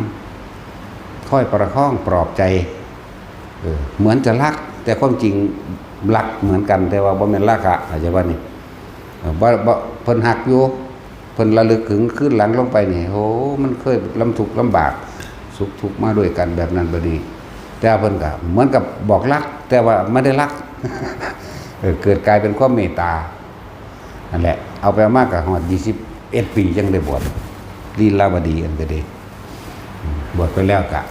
คอยประคองปลอบใจ เออ เหมือนจะรัก แต่ความจริงรักเหมือนกัน แต่ว่าบ่แม่นราคะ เข้าใจบ่นี่ เออ บ่ บ่ เพิ่นฮักอยู่ เพิ่นระลึกถึงคืนหลังลงไปนี่ โอ้ มันเคยลำทุกข์ลำบาก สุขทุกข์มาด้วยกันแบบนั้นแบบนี้ แต่เพิ่นก็เหมือนกับบอกรัก แต่ว่าไม่ได้รัก เออ เกิดกลายเป็นความเมตตา นั่นแหละ เอาไปเอามาก็ฮอดยี่สิบเอ็ดปียังได้บวช ลีลาวดีอันก็ดี อืม บวชไปแล้วกะ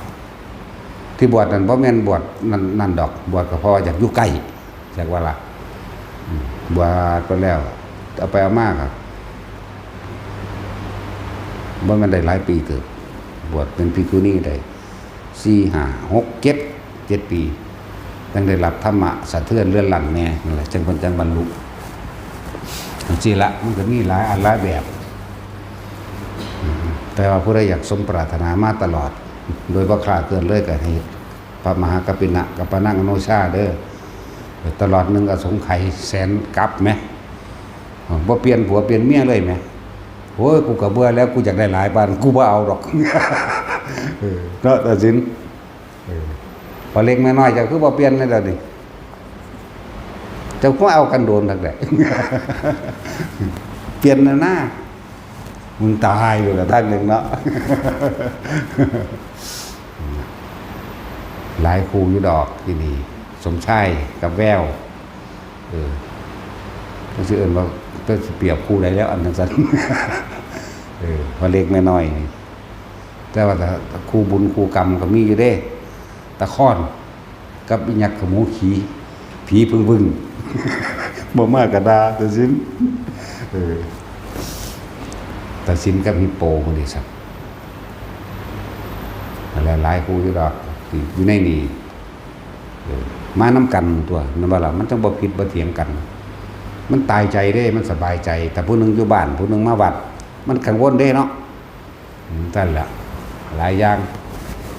ที่บวชนั่นบ่แม่นบวชนั่น นั่นดอก บวชก็เพราะว่าอยากอยู่ใกล้ จักว่าล่ะ อืม บวชไปแล้ว เอาไปเอามาก็ บ่แม่นได้หลายปีเติบ บวชเป็นภิกษุณีได้ สี่ ห้า หก เจ็ด เจ็ดปี จั่งได้รับธรรมะสะเทือนเรือนลั่นแน่ นั่นแหละ จั่งเพิ่นจั่งบรรลุ จั่งซี้ละ มันก็มีหลายอันหลายแบบ อืม แต่ว่าผู้ใดอยากสมปรารถนามาตลอด โดยบ่คลาดเคลื่อนเลย ก็ให้พระมหากัปปินะ กัปปะนังอโนชาเด้อ ตลอดหนึ่งอสงไขยแสนกัปแหม บ่เปลี่ยนผัวเปลี่ยนเมียเลยแหม โอ้ย กูก็เบื่อแล้ว กูอยากได้หลายปาน กูบ่เอาดอก เออ เนาะ ตาสิน เออ พอเล็กแม่น้อยเจ้าคือบ่เปลี่ยนเลยเดี๋ยวนี้ เจ้าก็เอากันโดนทักแหละ เปลี่ยนนะหน้า มึงตายอยู่กับท่านหนึ่งเนาะ หลายคู่อยู่ดอกที่นี่ สมชายกับแวว เออ ก็สิเอิ้นว่า ก็สิเปรียบคู่ใดแล้วอันนั้นซั่น เออ พอเล็กแม่น้อยนี่ แต่ว่าถ้าคู่บุญคู่กรรมก็มีอยู่เด้ ตะคอน กับอีหยักขมูขี่ ผีพึ่งบึ้ง บ่มากระดา ตาสิน เออ ตาสินกับฮิปโปคนนี้สัก หลายๆคู่อยู่ดอก ที่อยู่ในนี่ เออ มานำกันตัว นั่นบ่ล่ะ มันจั่งบ่ผิดบ่เถียงกัน มันตายใจเด้ มันสบายใจ แต่ผู้หนึ่งอยู่บ้าน ผู้หนึ่งมาวัด มันกังวลเด้เนาะ อืม นั่นแหละ หลายอย่าง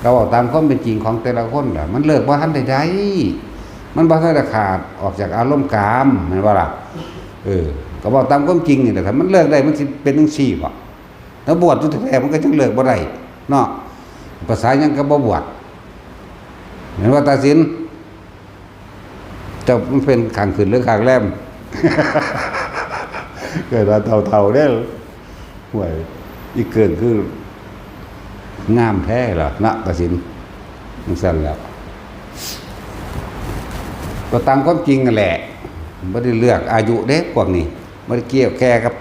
ก็เว้าตามความเป็นจริงของแต่ละคนแหละ มันเลิกบ่ทันได้ได้ มันบ่ทันได้ขาดออกจากอารมณ์กาม แม่นบ่ล่ะ เออ ก็เว้าตามความจริงนี่แหละ ถ้ามันเลิกได้ มันสิเป็นจั่งซี้บ่ แล้วบวชอยู่แท้ๆ มันก็จั่งเลิกบ่ได้เนาะ ภาษาหยังก็บ่บวช แม่นบ่ตาสิน เจ้ามันเป็นข้างขึ้นหรือข้างแรม เกิดว่าเฒ่าๆเด้อ ห่วย อีเกิงคือ งามแท้ล่ะ นะ ตาสิน จั่งซั่นแหล้ว ก็ตามความจริงนั่นแหละ บ่ได้เลือกอายุเด้ พวกนี้ บ่ได้เกี่ยวแก่กับ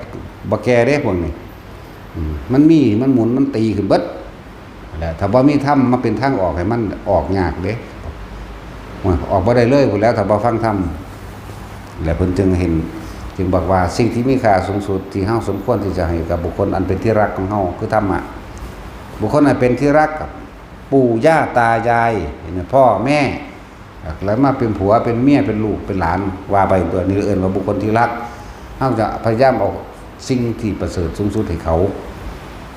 บ่แก่เด้ พวกนี้ อืม มันมี มันหมุน มันตีขึ้นเบิด และถ้าบ่มีธรรมมาเป็นทางออกให้มันออกยากเด้ โอ้ย ออกบ่ได้เลยพู้นแหล้ว ถ้าบ่ฟังธรรม และเพิ่นจึงเห็น จึงบอกว่าสิ่งที่มีค่าสูงสุดที่เฮาสมควรที่จะให้กับบุคคลอันเป็นที่รักของเฮาคือธรรมะ บุคคลอันเป็นที่รักกับปู่ย่าตายาย พ่อแม่ แล้วมาเป็นผัวเป็นเมียเป็นลูกเป็นหลาน ว่าไปตัวนี้เอิ้นว่าบุคคลที่รัก เฮาจะพยายามเอาสิ่งที่ประเสริฐสูงสุดให้เขา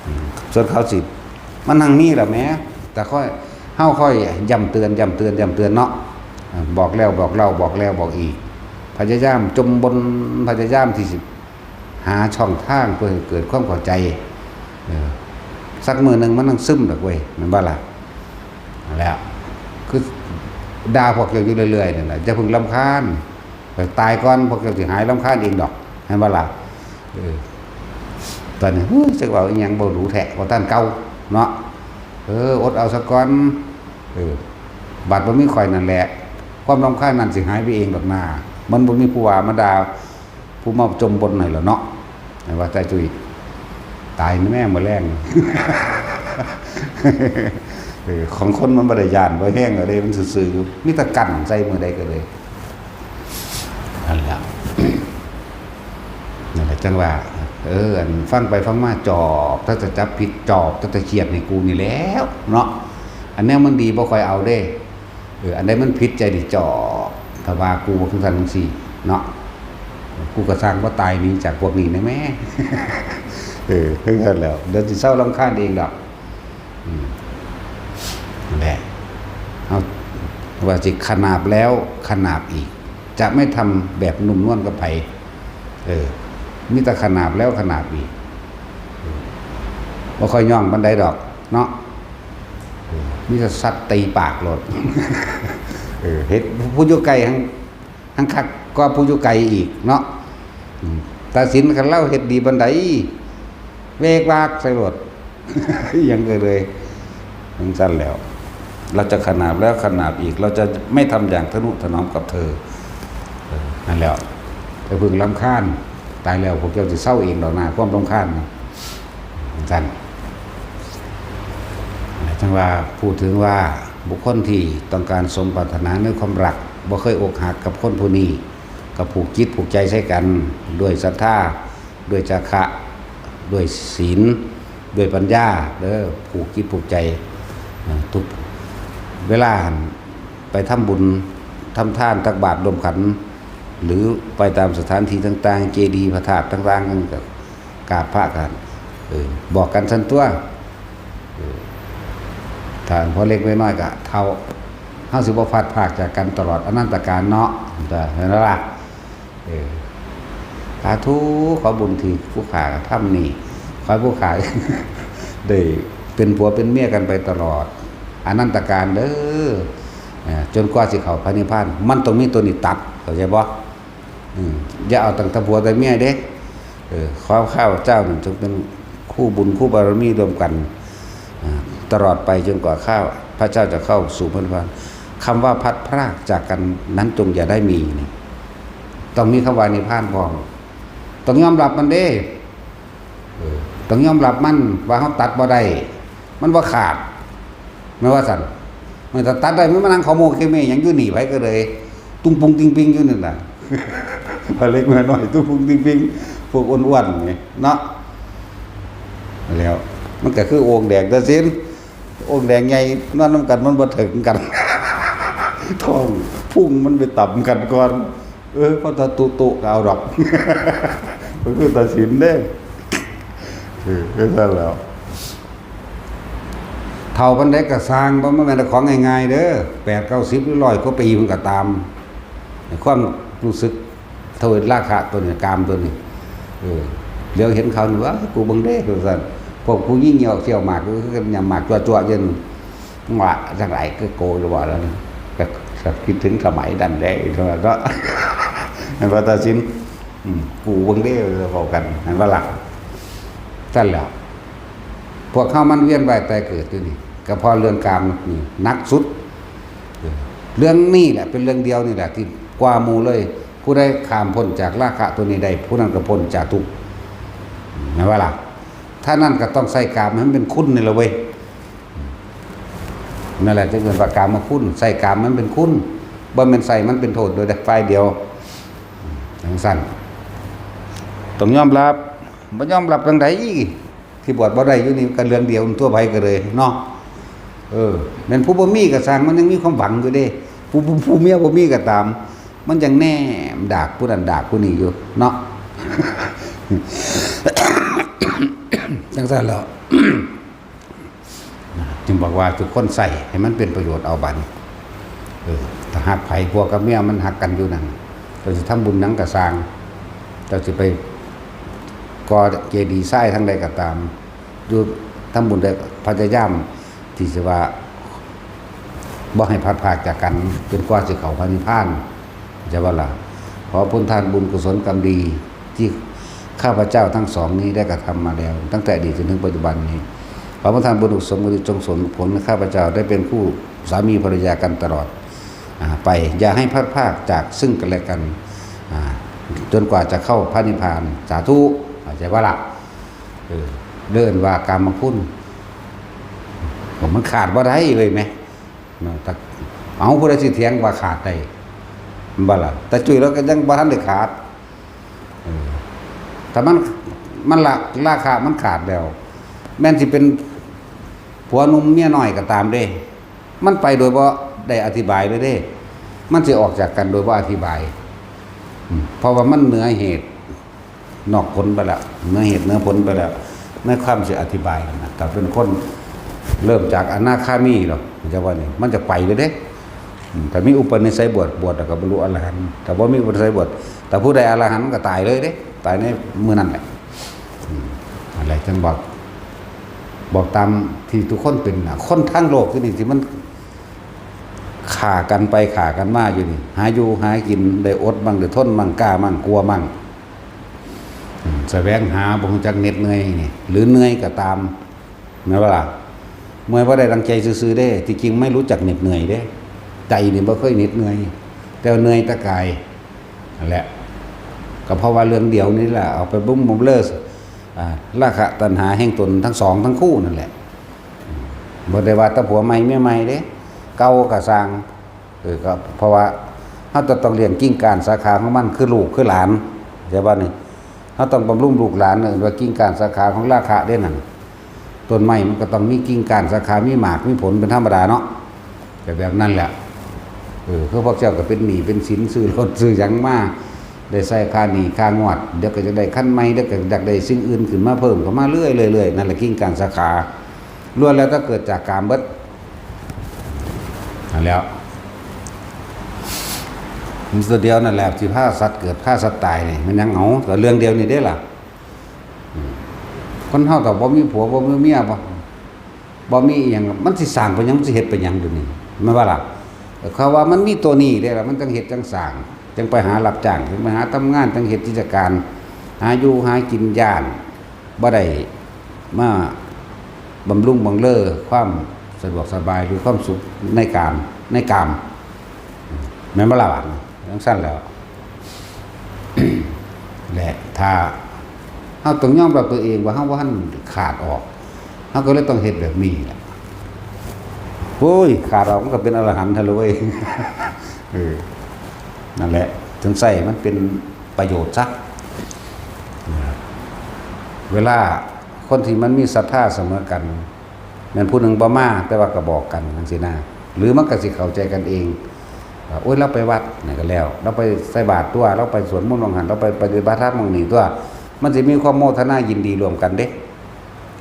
อืม ส่วนเขาสิ มันหั่งมีล่ะแหม แต่ค่อย เฮาค่อยย้ำเตือน ย้ำเตือน ย้ำเตือนเนาะ อ่า บอกแล้วบอกเล่า บอกแล้วบอกอีก พยายามจมบน พยายามที่สิ หาช่องทางเพื่อให้เกิดความเข้าใจ เออ สักมื้อหนึ่งมันต้องซึมดอกเว้ย แม่นบ่ล่ะ นั่นแหละ คือด่าพวกเจ้าอยู่เรื่อยๆนั่นแหละ อย่าเพิ่งรำคาญ ตายก่อนพวกเจ้าสิหายรำคาญเองดอก แม่นบ่ล่ะ เออ ตอนนี้ เฮ้ย จักเว้าอีหยังบ่รู้แท้ ว่าต้านเก่าเนาะ เออ อดเอาซะก่อน เออ บัดบ่มีข่อยนั่นแหละ ความรำคาญนั่นสิหายไปเองดอกนา มันบ่มีผู้ว่ามาด่า ผู้มาจมบนให้แล้วเนาะ ให้ว่าแต่จุ้ย ตายแม่มื้อแลง เออ ของคนมันบ่ได้ย้านบ่แฮงแล้วเด้ มันซื่อๆอยู่ มีแต่กั้นใส่มื้อใดก็เลย นั่นแหละ นั่นแหละจั่งว่า เออ อันฟังไปฟังมาจอบ ถ้าจะจับผิดจอบ ถ้าจะเครียดนี่กูนี่แหล้วเนาะ อันแนวมันดีบ่ค่อยเอาเด้ เออ อันใดมันผิดใจนี่จอบ ถ้าว่ากูจั่งซั่นจั่งซี้เนาะ กูก็สร้างบ่ตายหนีจากพวกนี้นะแม่ เออ คือกันแล้ว เดี๋ยวสิเซารำคาญเองดอก อืม นั่นแหละ เอา ว่าสิขนาบแล้วขนาบอีก จะไม่ทำแบบนุ่มนวลกับไผ เออ มีแต่ขนาบแล้วขนาบอีก เออ บ่ค่อยย่องปานใดดอก เนาะ เออ มีแต่สัตว์ตีปากโลด เออ เฮ็ดผู้อยู่ไกลหั้น หั้นคักกว่าผู้อยู่ไกลอีกเนาะ อืม ตัดสินคันลาวเฮ็ดดีปานใด เวกวากใส่โลด อิหยังเอ่ยเลย จั่งซั่นแล้ว เราจะขนาบแล้วขนาบอีก เราจะไม่ทำอย่างทะนุถนอมกับเธอ เออ นั่นแหล้ว อย่าเพิ่งรำคาญ ตายแล้วพวกเจ้าสิเซาเองดอกนะ ความรำคาญนะ จั่งซั่น จั่งว่า พูดถึงว่าบุคคลที่ต้องการสมปรารถนาในความรัก บ่เคยอกหักกับคนผู้นี้ ก็ผูกจิตผูกใจใส่กัน ด้วยศรัทธา ด้วยจาคะ ด้วยศีล ด้วยปัญญา เด้อ ผูกจิตผูกใจ อ่า ทุกเวลาไปทำบุญ ทำทาน ตักบาตรร่วมขัน หรือไปตามสถานที่ต่างๆ เจดีย์พระธาตุต่างๆ นั่นก็กราบพระกัน เออ บอกกันซั่นตั๊ว เออ ถ้าพ่อเล็กแม่น้อยก็เฒ่า เฮาสิบ่พลัดพรากจากกันตลอดอนันตกาลเนาะ จ้ะ เห็นบ่ล่ะ เออ สาธุ ขอบุญที่ผู้ข้ากระทำนี่ ขอให้ผู้ข้า ได้เป็นผัวเป็นเมียกันไปตลอด อนันตกาลเด้อ เออ จนกว่าสิเข้าพระนิพพาน มันต้องมีตัวนี้ตัด เข้าใจบ่ อืม อย่าเอาตั้งแต่ผัวแต่เมียเด้ เออ ขอข้าพเจ้านั่นจงเป็นคู่บุญคู่บารมีร่วมกัน อ่า ตลอดไปจนกว่าข้าพเจ้าจะเข้าสู่พระนิพพาน คำว่าพลัดพรากจากกันนั้นจงอย่าได้มีนี่ ต้องมีคำว่านิพพานพร้อม ต้องยอมรับมันเด้ เออ ต้องยอมรับมันว่าเฮาตัดบ่ได้ มันบ่ขาด แม่นว่าซั่น มันถ้าตัดได้ มันมานั่งขอโมกเขเมหยังอยู่นี่ ไผก็เลย ตุ้งปุงติงปิงอยู่นั่นน่ะ พระเล็กแม่น้อย ตุ้งปุงติงปิง พวกอ้วนๆนี่เนาะ แล้ว มันก็คือโอ่งแดงตัดสิน โอ่งแดงใหญ่นอนนำกันมันบ่ถึงกัน ท้องพุงมันไปต่ำกันก่อน เออ พอตะตุตุก็เอาดอก ก็คือตัดสินเด้ เออ ก็ซั่นแล้ว เฒ่าปานใดก็ซ่าง บ่แม่นของง่ายๆเด้อ แปดเก้าสิบหรือร้อยกว่าปีมันก็ตาม ความรู้สึกทวิตราคะตัวนี้ กามตัวนี้ เออ เหลียวเห็นเขานี่ว่า "กูเบิ่งเด้" ว่าซั่น พวกผู้หญิงเหยี่ยวเสี่ยวหมาก ก็คือกันยำหมากจั่วๆอยู่นั่น ว่าจั่งใด๋คือโกอยู่บ่แล้วนี่ ก็ ก็คิดถึงสมัยนั้นแหละ เนาะ แม่นว่าตัดสิน อืม "กูเบิ่งเด้" เว้ากัน แม่นบ่ล่ะ ซั่นแหล้ว พวกเฮามันเวียนว่ายตายเกิดอยู่นี่ ก็เพราะเรื่องกามนี่หนักสุด เออ เรื่องนี้แหละเป็นเรื่องเดียวนี่แหละที่กว่าหมู่เลย ผู้ใดข้ามพ้นจากราคะตัวนี้ได้ ผู้นั้นก็พ้นจากทุกข์ แม่นบ่ล่ะ ถ้านั้นก็ต้องใส่กามให้มันเป็นคุณนี่ล่ะเว้ย นั่นแหละจึงเป็นว่ากามคุณ ใส่กามมันเป็นคุณ บ่แม่นใส่มันเป็นโทษโดยฝ่ายเดียว จั่งซั่น ต้องยอมรับ บ่ยอมรับจั่งใด๋ ที่บวชบ่ได้อยู่นี่ก็เรื่องเดียวทั่วไปก็เลยเนาะ เออ แม่นผู้บ่มีก็ซ่าง มันยังมีความหวังอยู่เด้ ผู้ ผู้ ผู้เมียบ่มีก็ตาม มันยังแนมดากผู้นั้นดากผู้นี้อยู่เนาะ จั่งซั่นแหล้ว จึงบอกว่าทุกคนใส่ให้มันเป็นประโยชน์เอาบัดนี้ เออ ถ้าฮักไผ ผัวกับเมียมันฮักกันอยู่นั่น เจ้าสิทำบุญหยังก็ซ่าง เจ้าสิไปก่อเจดีย์ทรายทางใดก็ตาม อยู่ทำบุญได้ พยายามที่สิว่า บ่ให้พลัดพรากจากกัน จนกว่าสิเข้าพระนิพพาน ใช่บ่ล่ะ ขอผลทานบุญกุศลกรรมดี ที่ข้าพเจ้าทั้งสองนี้ได้กระทำมาแล้ว ตั้งแต่อดีตจนถึงปัจจุบันนี้ ขอผลทานบุญกุศลกรรมดีจงส่งผลให้ข้าพเจ้าได้เป็นคู่สามีภรรยากันตลอด อ่า ไป อย่าให้พลัดพรากจากซึ่งกันและกัน อ่า จนกว่าจะเข้าพระนิพพาน สาธุ เข้าใจบ่ล่ะ เออ เอิ้นว่ากามคุณ มันขาดบ่ได้เลยแหม เนาะ แต่ เอา ผู้ใดสิเถียงว่าขาดได้ แม่นบ่ล่ะ ตาจุ้ยลาวก็ยังบ่ทันได้ขาด เออ ถ้ามัน มันละ ราคะมันขาดแล้ว แม่นสิเป็นผัวหนุ่มเมียน้อยก็ตามเด้ มันไปโดยบ่ได้อธิบายเลยเด้ มันสิออกจากกันโดยบ่อธิบาย อืม เพราะว่ามันเหนือเหตุนอกผลไปแล้ว เหนือเหตุเหนือผลไปแล้ว ในความสิอธิบายนะ ถ้าเป็นคนเริ่มจากอนาคามีหรอก จะว่านี่ มันจะไปเลยเด้ อืม ถ้ามีอุปนิสัยบวช บวชแล้วก็บรรลุอรหันต์ ถ้าบ่มีอุปนิสัยบวช ถ้าผู้ใดอรหันต์ก็ตายเลยเด้ ตายในมื้อนั้นแหละ อืม อะไรจังบอก บอกตามที่ทุกคนเป็นนะ คนทั้งโลกที่นี่ที่มันฆ่ากันไปฆ่ากันมาอยู่นี่ หาอยู่หากิน ได้อดบ้างได้ทนบ้าง กล้าบ้างกลัวบ้าง อืม แสวงหา บ่รู้จักเหน็ดเหนื่อยนี่ หรือเหนื่อยก็ตาม แม่นบ่ล่ะ เมื่อยบ่ได้ดังใจซื่อๆเด้ ที่จริงไม่รู้จักเหน็ดเหนื่อยเด้ ใจนี่บ่เคยเหน็ดเหนื่อย แต่ว่าเหนื่อยแต่กาย นั่นแหละ ก็เพราะว่าเรื่องเดียวนี่แหละ เอาไปบุ้มบำเรอ อ่า ราคะตัณหาแห่งตนทั้งสองทั้งคู่นั่นแหละ บ่ได้ว่าแต่ผัวใหม่เมียใหม่เด้ เก่าก็ซ่าง เออ ก็เพราะว่าเราจะต้องเลี้ยงกิ่งก้านสาขาของมัน คือลูกคือหลาน เข้าใจบ่นี่ เราต้องบำรุงลูกหลาน เอิ้นว่ากิ่งก้านสาขาของราคะเด้นั่น ต้นไม้มันก็ต้องมีกิ่งก้านสาขา มีหมากมีผลเป็นธรรมดาเนาะ ก็แบบนั้นแหละ เออ คือพวกเจ้าก็เป็นหนี้เป็นสิน ซื้อรถซื้อหยังมา ได้ใส่ค่าหนี้ค่างวด เดี๋ยวก็จะได้คันใหม่ เดี๋ยวก็อยากได้สิ่งอื่นขึ้นมาเพิ่มเข้ามาเรื่อยๆเรื่อยๆ นั่นแหละกิ่งก้านสาขา ล้วนแล้วแต่เกิดจากกามเบิด นั่นแหล้ว มันตัวเดียวนั่นแหละที่พาสัตว์เกิดพาสัตว์ตายนี่ มันยังเอา ก็เรื่องเดียวนี่เด้ล่ะ อืม คนเฮาถ้าบ่มีผัวบ่มีเมีย บ่ บ่มีอิหยัง มันสิสร้างไปหยัง มันสิเฮ็ดไปหยังอยู่นี่ แม่นบ่ล่ะ เขาว่ามันมีตัวนี้เด้ล่ะ มันจังเฮ็ดจังสร้าง จังไปหารับจ้าง จังไปหาทำงาน จังเฮ็ดกิจการ หาอยู่หากิน ย้านบ่ได้มาบำรุงบังเรอความสะดวกสบาย หรือความสุขในกาม ในกาม แม่นบ่ล่ะ จังซั่นแหล้ว และถ้าเฮาต้องยอมรับตัวเองว่าเฮาบ่ทันขาดออก เฮาก็เลยต้องเฮ็ดแบบนี้แหละ โอ้ย ขาดออกมันก็เป็นอรหันต์เท่านั้นเว้ย เออ นั่นแหละ ถึงใส่มันเป็นประโยชน์ซะ เวลาคนที่มันมีศรัทธาเสมอกัน แม่นผู้หนึ่งบ่มา แต่ว่าก็บอกกันจังซี้นะ หรือมันก็สิเข้าใจกันเอง ว่า โอ้ย เราไปวัดนี่ก็แล้ว เราไปใส่บาตรตัว เราไปสวดมนต์หม่องหั่น เราไปปฏิบัติธรรมหม่องนี้ตัว มันสิมีความโมทนายินดีร่วมกันเด้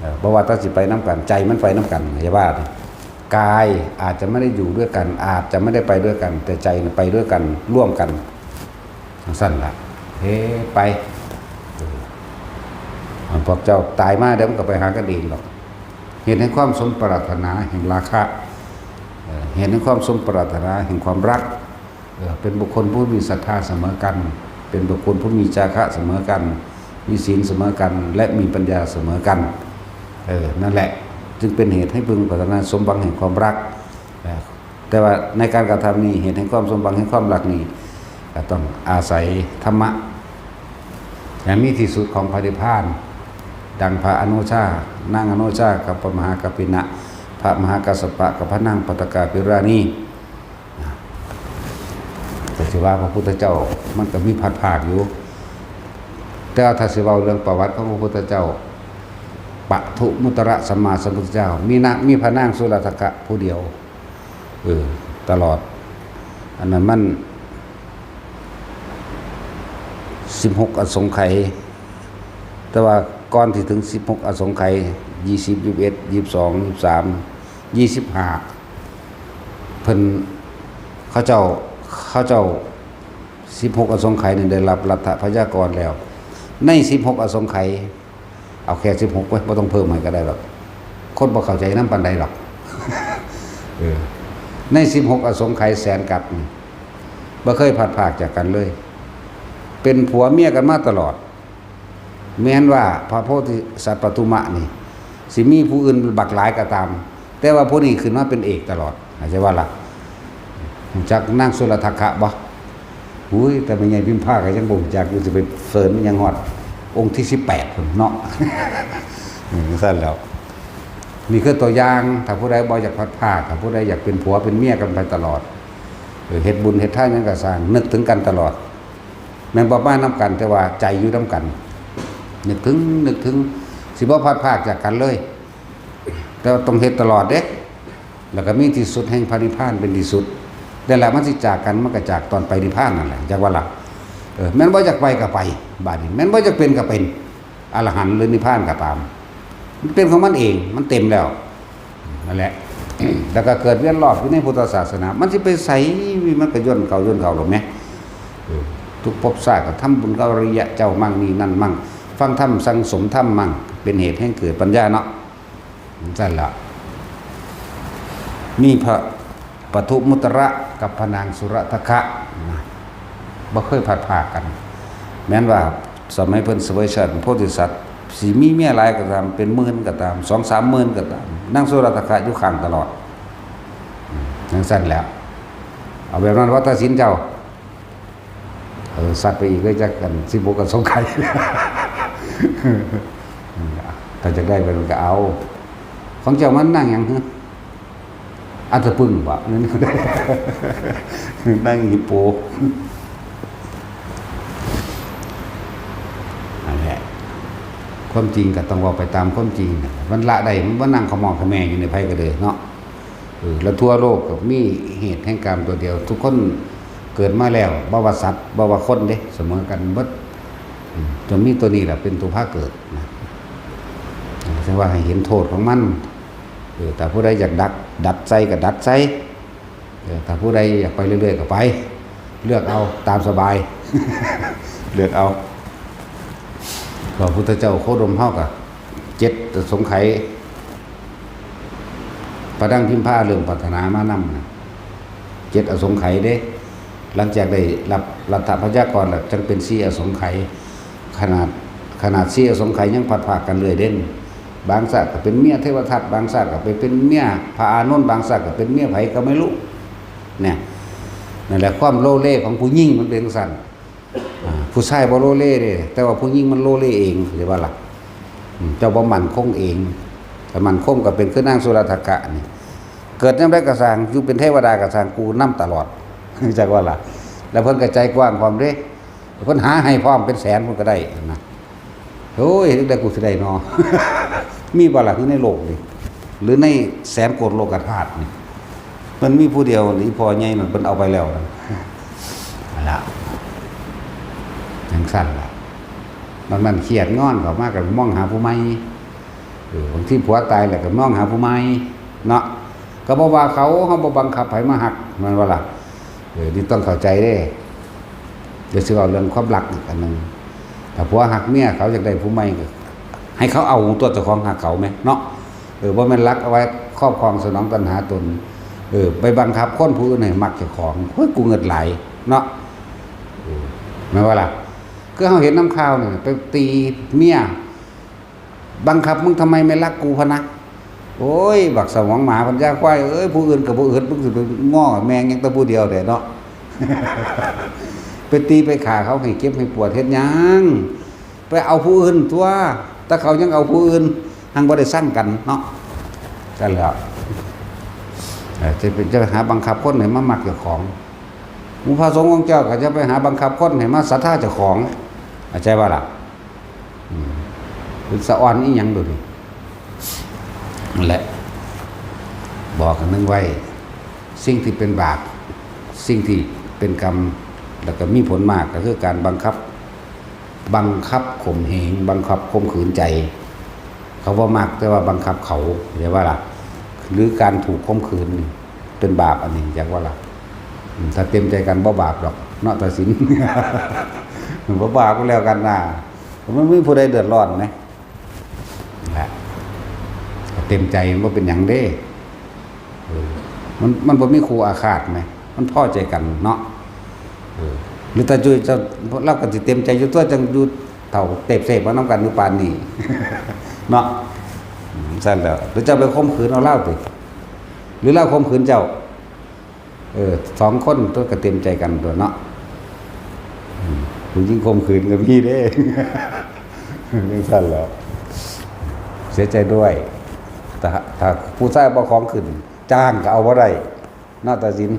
เออ บ่ว่าแต่สิไปนำกัน ใจมันไปนำกัน อย่าว่า กายอาจจะไม่ได้อยู่ด้วยกัน อาจจะไม่ได้ไปด้วยกัน แต่ใจน่ะไปด้วยกัน ร่วมกัน จังซั่นล่ะ เฮ้ ไป เออ อันพวกเจ้าตายมาเดี๋ยวมันก็ไปหากันเองดอก เหตุแห่งความสมปรารถนาแห่งราคะ เอ่อ เหตุแห่งความสมปรารถนาแห่งความรัก เอ่อ เป็นบุคคลผู้มีศรัทธาเสมอกัน เป็นบุคคลผู้มีจาคะเสมอกัน มีศีลเสมอกัน และมีปัญญาเสมอกัน เออ นั่นแหละ จึงเป็นเหตุให้พึงปรารถนาสมหวังแห่งความรัก เอ่อ แต่ว่าในการกระทำนี้ เหตุแห่งความสมหวังแห่งความรักนี้ ก็ต้องอาศัยธรรมะ อย่างนี้ที่สุดของพระนิพพาน ดังพระอโนชา นางอโนชากับพระมหากัปปินะ พระมหากัสสปะกับพระนางปัตตกาภิราณี นะ ก็สิว่าพระพุทธเจ้ามันก็มีพัดภาคอยู่ แต่ว่าถ้าสิเว้าเรื่องประวัติของพระพุทธเจ้า ปทุมมุตตรสัมมาสัมพุทธเจ้า มีนะ มีพระนางสุรทกะผู้เดียว เออ ตลอด อันนั้นมัน สิบหกอสงไขย แต่ว่าก่อนที่ถึงสิบหกอสงไขย ยี่สิบ ยี่สิบเอ็ด ยี่สิบสอง ยี่สิบสาม ยี่สิบห้า เพิ่น เขาเจ้า เขาเจ้า สิบหกอสงไขยนี่ได้รับรัตถพยากรแล้ว ในสิบหกอสงไขย เอาแค่สิบหกไว้ บ่ต้องเพิ่มให้ก็ได้หรอก คนบ่เข้าใจนำปานใดหรอก เออ ในสิบหกอสงไขยแสนกัปนี่ บ่เคยพลัดพรากจากกันเลย เป็นผัวเมียกันมาตลอด แม้นว่าพระโพธิสัตว์ปทุมะนี่ สิมีผู้อื่นบักหลายก็ตาม แต่ว่าผู้นี้ขึ้นมาเป็นเอกตลอด เข้าใจว่าล่ะ รู้จักนางสุรทกะบ่ อุ้ย แต่แม่ใหญ่พิมพาก็ยังบ่รู้จักอยู่ สิไปเสิร์ชมันยังฮอดองค์ที่สิบแปดพุ้นเนาะ เออ จังซั่นแหล้ว นี่คือตัวอย่าง ถ้าผู้ใดบ่อยากพลัดพราก ถ้าผู้ใดอยากเป็นผัวเป็นเมียกันไปตลอด เออ เฮ็ดบุญเฮ็ดทานหยังก็ซ่าง นึกถึงกันตลอด แม่นบ่มานำกัน แต่ว่าใจอยู่นำกัน นึกถึง นึกถึง สิบ่พลัดพรากจากกันเลย แต่ว่าต้องเฮ็ดตลอดเด้ แล้วก็มีที่สุดแห่งพระนิพพานเป็นที่สุด แต่ละมันสิจากกัน มันก็จากตอนไปนิพพานนั่นแหละ จักว่าล่ะ เออ แม่นบ่อยากไปก็ไป บาดนี้ แม่นบ่อยากเป็นก็เป็น อรหันต์หรือนิพพานก็ตาม มันเป็นของมันเอง มันเต็มแล้ว นั่นแหละ แล้วก็เกิดเวียนรอบอยู่ในพุทธศาสนา มันสิไปไส มันก็ย่นเข้าย่นเข้าหรอกแหม เออ ทุกภพชาติก็ทำบุญกับอริยะเจ้ามั่งนี่นั่นมั่ง ฟังธรรมสั่งสมธรรมมั่ง เป็นเหตุให้เกิดปัญญาเนาะ จั่งซั่นล่ะ มีพระปทุมุตระกับพระนางสุรทกะนะ บ่เคยพลัดพรากกัน แม้นว่าสมัยเพิ่นเสวยชาติเป็นโพธิสัตว์ สิมีเมียหลายก็ตาม เป็นหมื่นก็ตาม สองสามหมื่นก็ตาม นางสุรทกะอยู่ข้างตลอด อืม จั่งซั่นแหล้ว เอาแบบนั้นว่าตัดสินเจ้า เออ สัตว์ไปอีกเลยจักกัน สิบหกอสงไขย ถ้าจะได้ไปมันก็เอา ของเจ้ามันนั่งหยังฮะ อัตตะปึงบ่ นั่งฮิปโป นั่นแหละ ความจริงก็ต้องเว้าไปตามความจริงน่ะ มันละได้ มันบ่นั่งขะหมอกขะแหมอยู่ในไผก็เลยเนาะ เออ แล้วทั่วโลกก็มีเหตุแห่งกรรมตัวเดียว ทุกคนเกิดมาแล้ว บ่ว่าสัตว์ บ่ว่าคนเด้ เสมอกันเบิด อืม จนมีตัวนี้แหละเป็นตัวพาเกิดนะ ซึ่งว่าให้เห็นโทษของมัน เออ ถ้าผู้ใดอยากดัด ดัดใส่ก็ดัดใส่ เออ ถ้าผู้ใดอยากไปเรื่อยๆก็ไป เลือกเอาตามสบาย เลือกเอา พระพุทธเจ้าโคดมเฮาก็เจ็ดอสงไขย พระดังพิมพาเริ่มปรารถนามานำนะ เจ็ดอสงไขยเด้ หลังจากได้รับรัฐพยากรแล้ว จั่งเป็นสี่อสงไขย ขนาด ขนาดสี่อสงไขยยังพลัดพรากกันเรื่อยเด่น บางชาติก็เป็นเมียเทวทัต บางชาติก็ไปเป็นเมียพระอานนท์ บางชาติก็เป็นเมียไผก็ไม่รู้ เนี่ย นั่นแหละความโลเลของผู้หญิงมันเป็นจั่งซั้น อ่า ผู้ชายบ่โลเลเด้ แต่ว่าผู้หญิงมันโลเลเอง เข้าใจบ่ล่ะ อืม เจ้าบ่มั่นคงเอง ถ้ามั่นคงก็เป็นคือนางสุรทกะนี่ เกิดยามใดก็ซ่าง อยู่เป็นเทวดาก็ซ่าง กูนำตลอด จักว่าล่ะ แล้วเพิ่นก็ใจกว้างพร้อมเด้ เพิ่นหาให้พร้อมเป็นแสนเพิ่นก็ได้นะ โอ้ย เฮ็ดจั่งใดกูสิได้น้อ มีบ่ล่ะ คือในโลกนี่ หรือในแสนโกดโลกธาตุนี่ มันมีผู้เดียวนี่ พ่อใหญ่นั่นเพิ่นเอาไปแล้วนะ นั่นล่ะ จั่งซั้นล่ะ บางนั้นเครียดงอนเข้ามาก็มองหาผู้ใหม่ เออ บางทีผัวตายแล้วก็มองหาผู้ใหม่เนาะ ก็บ่ว่าเขา เฮาบ่บังคับให้มาฮัก แม่นบ่ล่ะ เออ นี่ต้องเข้าใจเด้ เดี๋ยวสิเว้าเรื่องความรักอีกอันหนึ่ง ถ้าผัวฮักเมียเขาอยากได้ผู้ใหม่ก็ให้เขาเอาตัวเจ้าของฮักเขาแหมเนาะ เออ บ่แม่นรักเอาไว้ครอบครองสนองตัณหาตน เออ ไปบังคับคนผู้อื่นให้มักเจ้าของ โอ้ย กูเงิดหลายเนาะ เออ แม่นบ่ล่ะ คือเฮาเห็นนำข่าวนี่ ไปตีเมีย บังคับมึงทำไมไม่รักกูพะนะ โอ้ย บักสมองหมาปัญญาควายเอ้ย ผู้อื่นก็บ่อึด มึงสิไปง้อแม่งหยังแต่ผู้เดียวแหละเนาะ ไปตีไปฆ่าเขาให้เจ็บให้ปวดเฮ็ดหยัง ไปเอาผู้อื่นตั๊ว แต่เขายังเอาผู้อื่น หังบ่ได้ซังกันเนาะ จั่งซั้นแหล้ว เอ่อ จะไป จะไปหาบังคับคนให้มามักเจ้าของ หมู่พระสงฆ์องค์เจ้าก็จะไปหาบังคับคนให้มาศรัทธาเจ้าของ เข้าใจบ่ล่ะ อืม เป็นสะออนอีหยังดูนี่ นั่นแหละ บอกกันนึงไว้ สิ่งที่เป็นบาป สิ่งที่เป็นกรรม แล้วก็มีผลมากก็คือการบังคับ บังคับข่มเหง บังคับข่มขืนใจ เขาบ่มัก แต่ว่าบังคับเขา เข้าใจบ่ล่ะ หรือการถูกข่มขืนนี่เป็นบาปอันหนึ่ง จักว่าล่ะ อืม ถ้าเต็มใจกันบ่บาปดอก เนาะ ตัดสิน บ่บาปก็แล้วกันนะ มันมีผู้ใดเดือดร้อนไหม แหละ เต็มใจมันบ่เป็นหยังเด้ เออ มัน มันบ่มีคู่อาฆาตไหม มันพอใจกันเนาะ เออ หรือถ้าจุ้ยจะ เราก็สิเต็มใจอยู่ตั๊ว จั่งอยู่เฒ่าเต็บเสพมานำกันอยู่ปานนี้ เนาะ อืม ซั่นแหล้ว หรือเจ้าไปข่มขืนเอาลาวติ หรือลาวข่มขืนเจ้า เออ สองคนตั๊วก็เต็มใจกันตั๊วเนาะ อืม ผู้หญิงข่มขืนก็มีเด้ จั่งซั่นแหล้ว เสียใจด้วย ถ้า ถ้าผู้ชายบ่ของขึ้น จ้างก็เอาบ่ได้ เนาะ ตัดสิน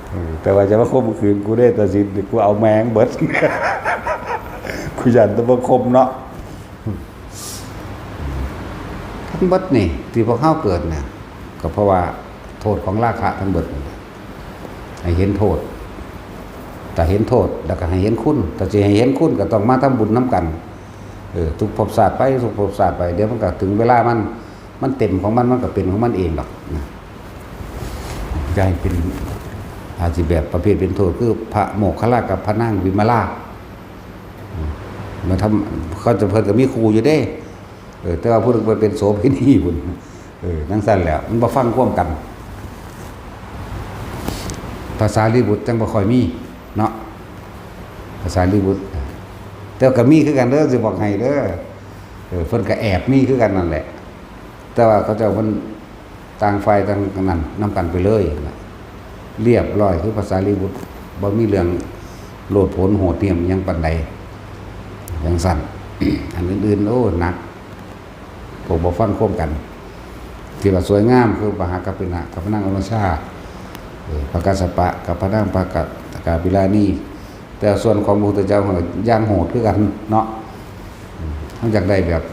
เออ แต่ว่าจะมาข่มขืนกูเด้ ตัดสิน กูเอาแม่งเบิด กูย้านแต่บ่ข่มเนาะ ทั้งเบิดนี่ ที่พวกเฮาเกิดเนี่ย ก็เพราะว่าโทษของราคะทั้งเบิดนี่ ให้เห็นโทษ ถ้าเห็นโทษแล้วก็ให้เห็นคุณ ถ้าสิให้เห็นคุณก็ต้องมาทำบุญนำกัน เออ ทุกภพชาติไป ทุกภพชาติไป เดี๋ยวมันก็ถึงเวลามัน มันเต็มของมัน มันก็เป็นของมันเองดอกนะ อย่าให้เป็น อาจสิแบบประเภทเป็นโทษ คือพระโมคคัลลากับพระนางวิมลา อืม มาทำ เขาจะ เพิ่นก็มีคู่อยู่เด้ เออ แต่ว่าผู้หนึ่งไปเป็นโสเภณีพุ้น เออ จั่งซั้นแหละ มันบ่ฟังความกัน ภาษาลีบุตรจั่งบ่ค่อยมีเนาะ ภาษาลีบุตร แต่ว่าก็มีคือกันเด้อ สิบอกให้เด้อ เออ เพิ่นก็แอบมีคือกันนั่นแหละ แต่ว่าเขาเจ้าเพิ่นต่างฝ่ายต่างนั้นนำกันไปเลยนะ เรียบร้อยคือภาษาลีบุตร บ่มีเรื่องโลดโผนโหดเหี้ยมหยังปานใด จั่งซั้น อันอื่นๆ โอ้ หนัก พวกบ่ฟังความกัน ที่ว่าสวยงามคือมหากัปปินะกับพระนางอนุชา เออ พระกัสสปะกับพระนางพระกะ กาปิลานี แต่ส่วนของพระพุทธเจ้าเขาอย่างโหดคือกันเนาะ อืม เขาอยากได้แบบ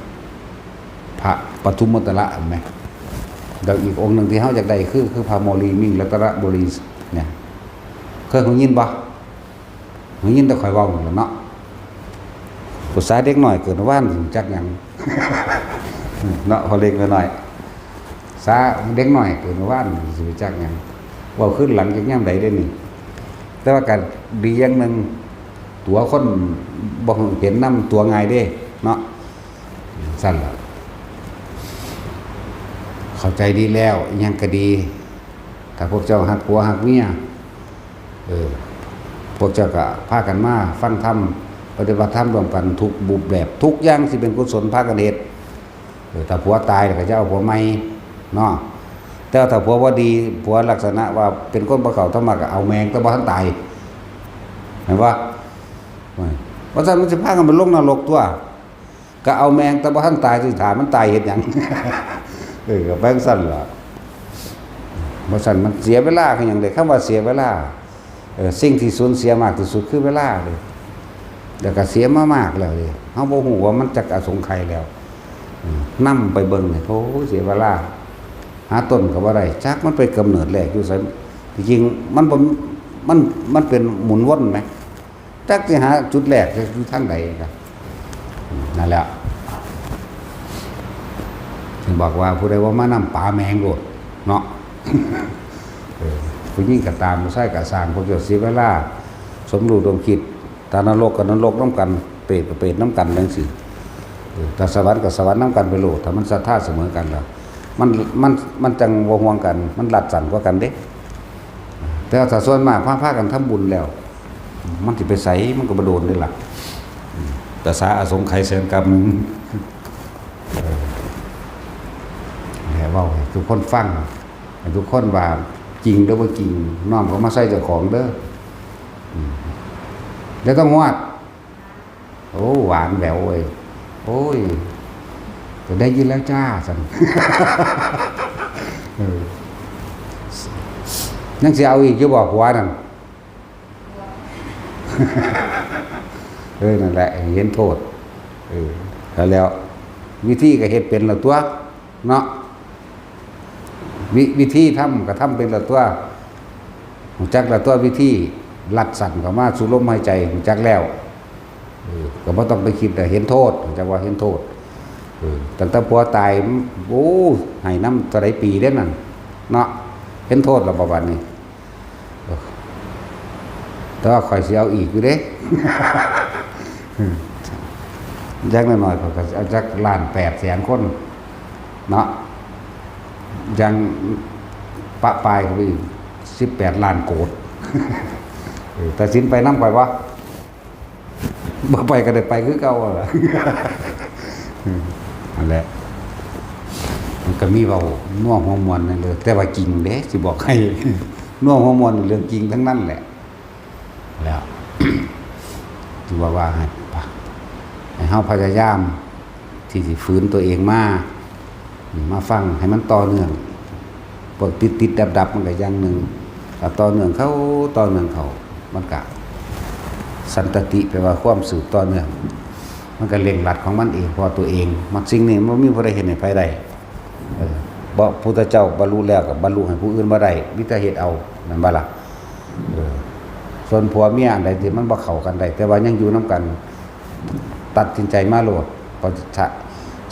พระปทุมมตระเห็นไหม แล้วอีกองค์หนึ่งที่เขาอยากได้คือ คือพระโมลีมิงรัตนบุรีเนี่ย เคยได้ยินบ่ ได้ยินแต่ข่อยเว้านั่นแหละเนาะ ภาษาเด็กน้อยเกิดว่านสิจักหยัง เนาะ พอเล็กน้อย สา เด็กน้อยเกิดว่านสิจักหยัง เว้าขึ้นหลังจากยามใดได้นี่ แต่ว่าก็ดีอย่างหนึ่ง ตั๋วคนบ่เห็นนำตั๋วง่ายเด้ เนาะ ซั่นล่ะ เข้าใจดีแล้ว อิหยังก็ดี ถ้าพวกเจ้าฮักผัวฮักเมีย เออ พวกเจ้าก็พากันมาฟังธรรม ปฏิบัติธรรมร่วมกันทุกรูปแบบ ทุกอย่างสิเป็นกุศลพากันเฮ็ด เออ ถ้าผัวตายแล้วก็จะเอาผัวใหม่เนาะ แต่ว่าถ้าผัวบ่ดี ผัวลักษณะว่าเป็นคนบ่เข้าธรรมะก็เอาแม่งแต่บ่ทันตาย เห็นบ่ ว่าซั่นมันสิพากันไปลงนรกตั๊ว ก็เอาแม่งแต่บ่ทันตาย สิถามมันตายเฮ็ดหยัง เออ ก็ไปจั่งซั่นล่ะ บ่ซั่นมันเสียเวลาคือหยังเด้ คำว่าเสียเวลา เออ สิ่งที่สูญเสียมากที่สุดคือเวลาเด้ แล้วก็เสียมามากแล้วเด้ เฮาบ่ฮู้ว่ามันจักอสงไขยแล้ว อืม นำไปเบิ่งนี่ โอ้ย เสียเวลา หาต้นก็บ่ได้ จักมันไปกำเนิดแรกอยู่ไส ที่จริงมันบ่ มัน มันเป็นหมุนวนแหม จักสิหาจุดแรกอยู่ทางใดก็ อืม นั่นแหละ เพิ่นบอกว่าผู้ใดบ่มานำป๋าแม่งโลดเนาะ เออ ผู้หญิงก็ตาม ผู้ชายก็ซ่าง พวกเจ้าเสียเวลา สมรู้ร่วมคิด ถ้านรกก็นรกนำกัน เปรตก็เปรตนำกันจั่งซี้ เออ ถ้าสวรรค์ก็สวรรค์นำกันไปโลด ถ้ามันศรัทธาเสมอกันแล้ว มัน มัน มันจั่งบ่ห่วงกัน มันรัดสั้นกว่ากันเด้ แต่ว่าถ้าส่วนมากพา พากันทำบุญแล้ว มันสิไปไส มันก็บ่โดนเด้ล่ะ อืม ภาษาอสงไขยแสนกำหนึ่ง เออ แหละเว้าให้ทุกคนฟัง ให้ทุกคนว่าจริงหรือบ่จริง น้อมเข้ามาใส่เจ้าของเด้อ อืม แล้วต้องฮอด โอ้ หวานแหววเว้ย โอ้ย ก็ได้ยินแล้วจ้า ซั่น เออ ยังสิเอาอีกอยู่บ่ ผัวนั่น เออ นั่นแหละ เห็นโทษ เออ แล้ว แล้ววิธีก็เฮ็ดเป็นแล้วตั๊ว เนาะ วิ วิธีทำก็ทำเป็นแล้วตั๊ว ฮู้จักแล้วตั๊ววิธี รัดสั้นเข้ามาสู่ลมหายใจ ฮู้จักแล้ว เออ ก็บ่ต้องไปคิด แต่เห็นโทษ ฮู้จักว่าเห็นโทษ เออ ตั้งแต่ผัวตาย โอ้ ให้นำเท่าใดปีเด้นั่น เนาะ เห็นโทษแล้วบ่บัดนี้ เออ แต่ว่าข้อยสิเอาอีกอยู่เด้ อย่างน้อยๆ ข้อยก็สิเอาจักล้านแปดแสนคน เนาะ อย่างปะปายเข้าไปอีก สิบแปดล้านโกด เออ ตัดสินไปนำข้อยบ่ บ่ไปก็ได้ไปคือเก่าหั่นล่ะ อืม นั่นแหละ มันก็มีเว้านัวหัวม่วนนั่นเลย แต่ว่าจริงเด้ สิบอกให้ นัวหัวม่วนเรื่องจริงทั้งนั้นแหละ แล้ว ถือว่า ว่าให้ ให้เฮาพยายามที่สิฝืนตัวเองมา มาฟังให้มันต่อเนื่อง พวกติดๆ ดับๆ มันก็อย่างหนึ่ง ถ้าต่อเนื่องเข้า ต่อเนื่องเข้า มันก็ สันตติ แปลว่าความสืบต่อเนื่อง มันก็เร่งรัดของมันเอง เพราะตัวเอง มันสิ่งนี้มันบ่มีผู้ใดเฮ็ดให้ไผได้ เออ เพราะพุทธเจ้าบรรลุแล้วก็บรรลุให้ผู้อื่นบ่ได้ มีแต่เฮ็ดเอา แม่นบ่ล่ะ เออ ส่วนผัวเมียอันใดที่มันบ่เข้ากันได้ แต่ว่ายังอยู่นำกัน ตัดสินใจมาโลด พอชัก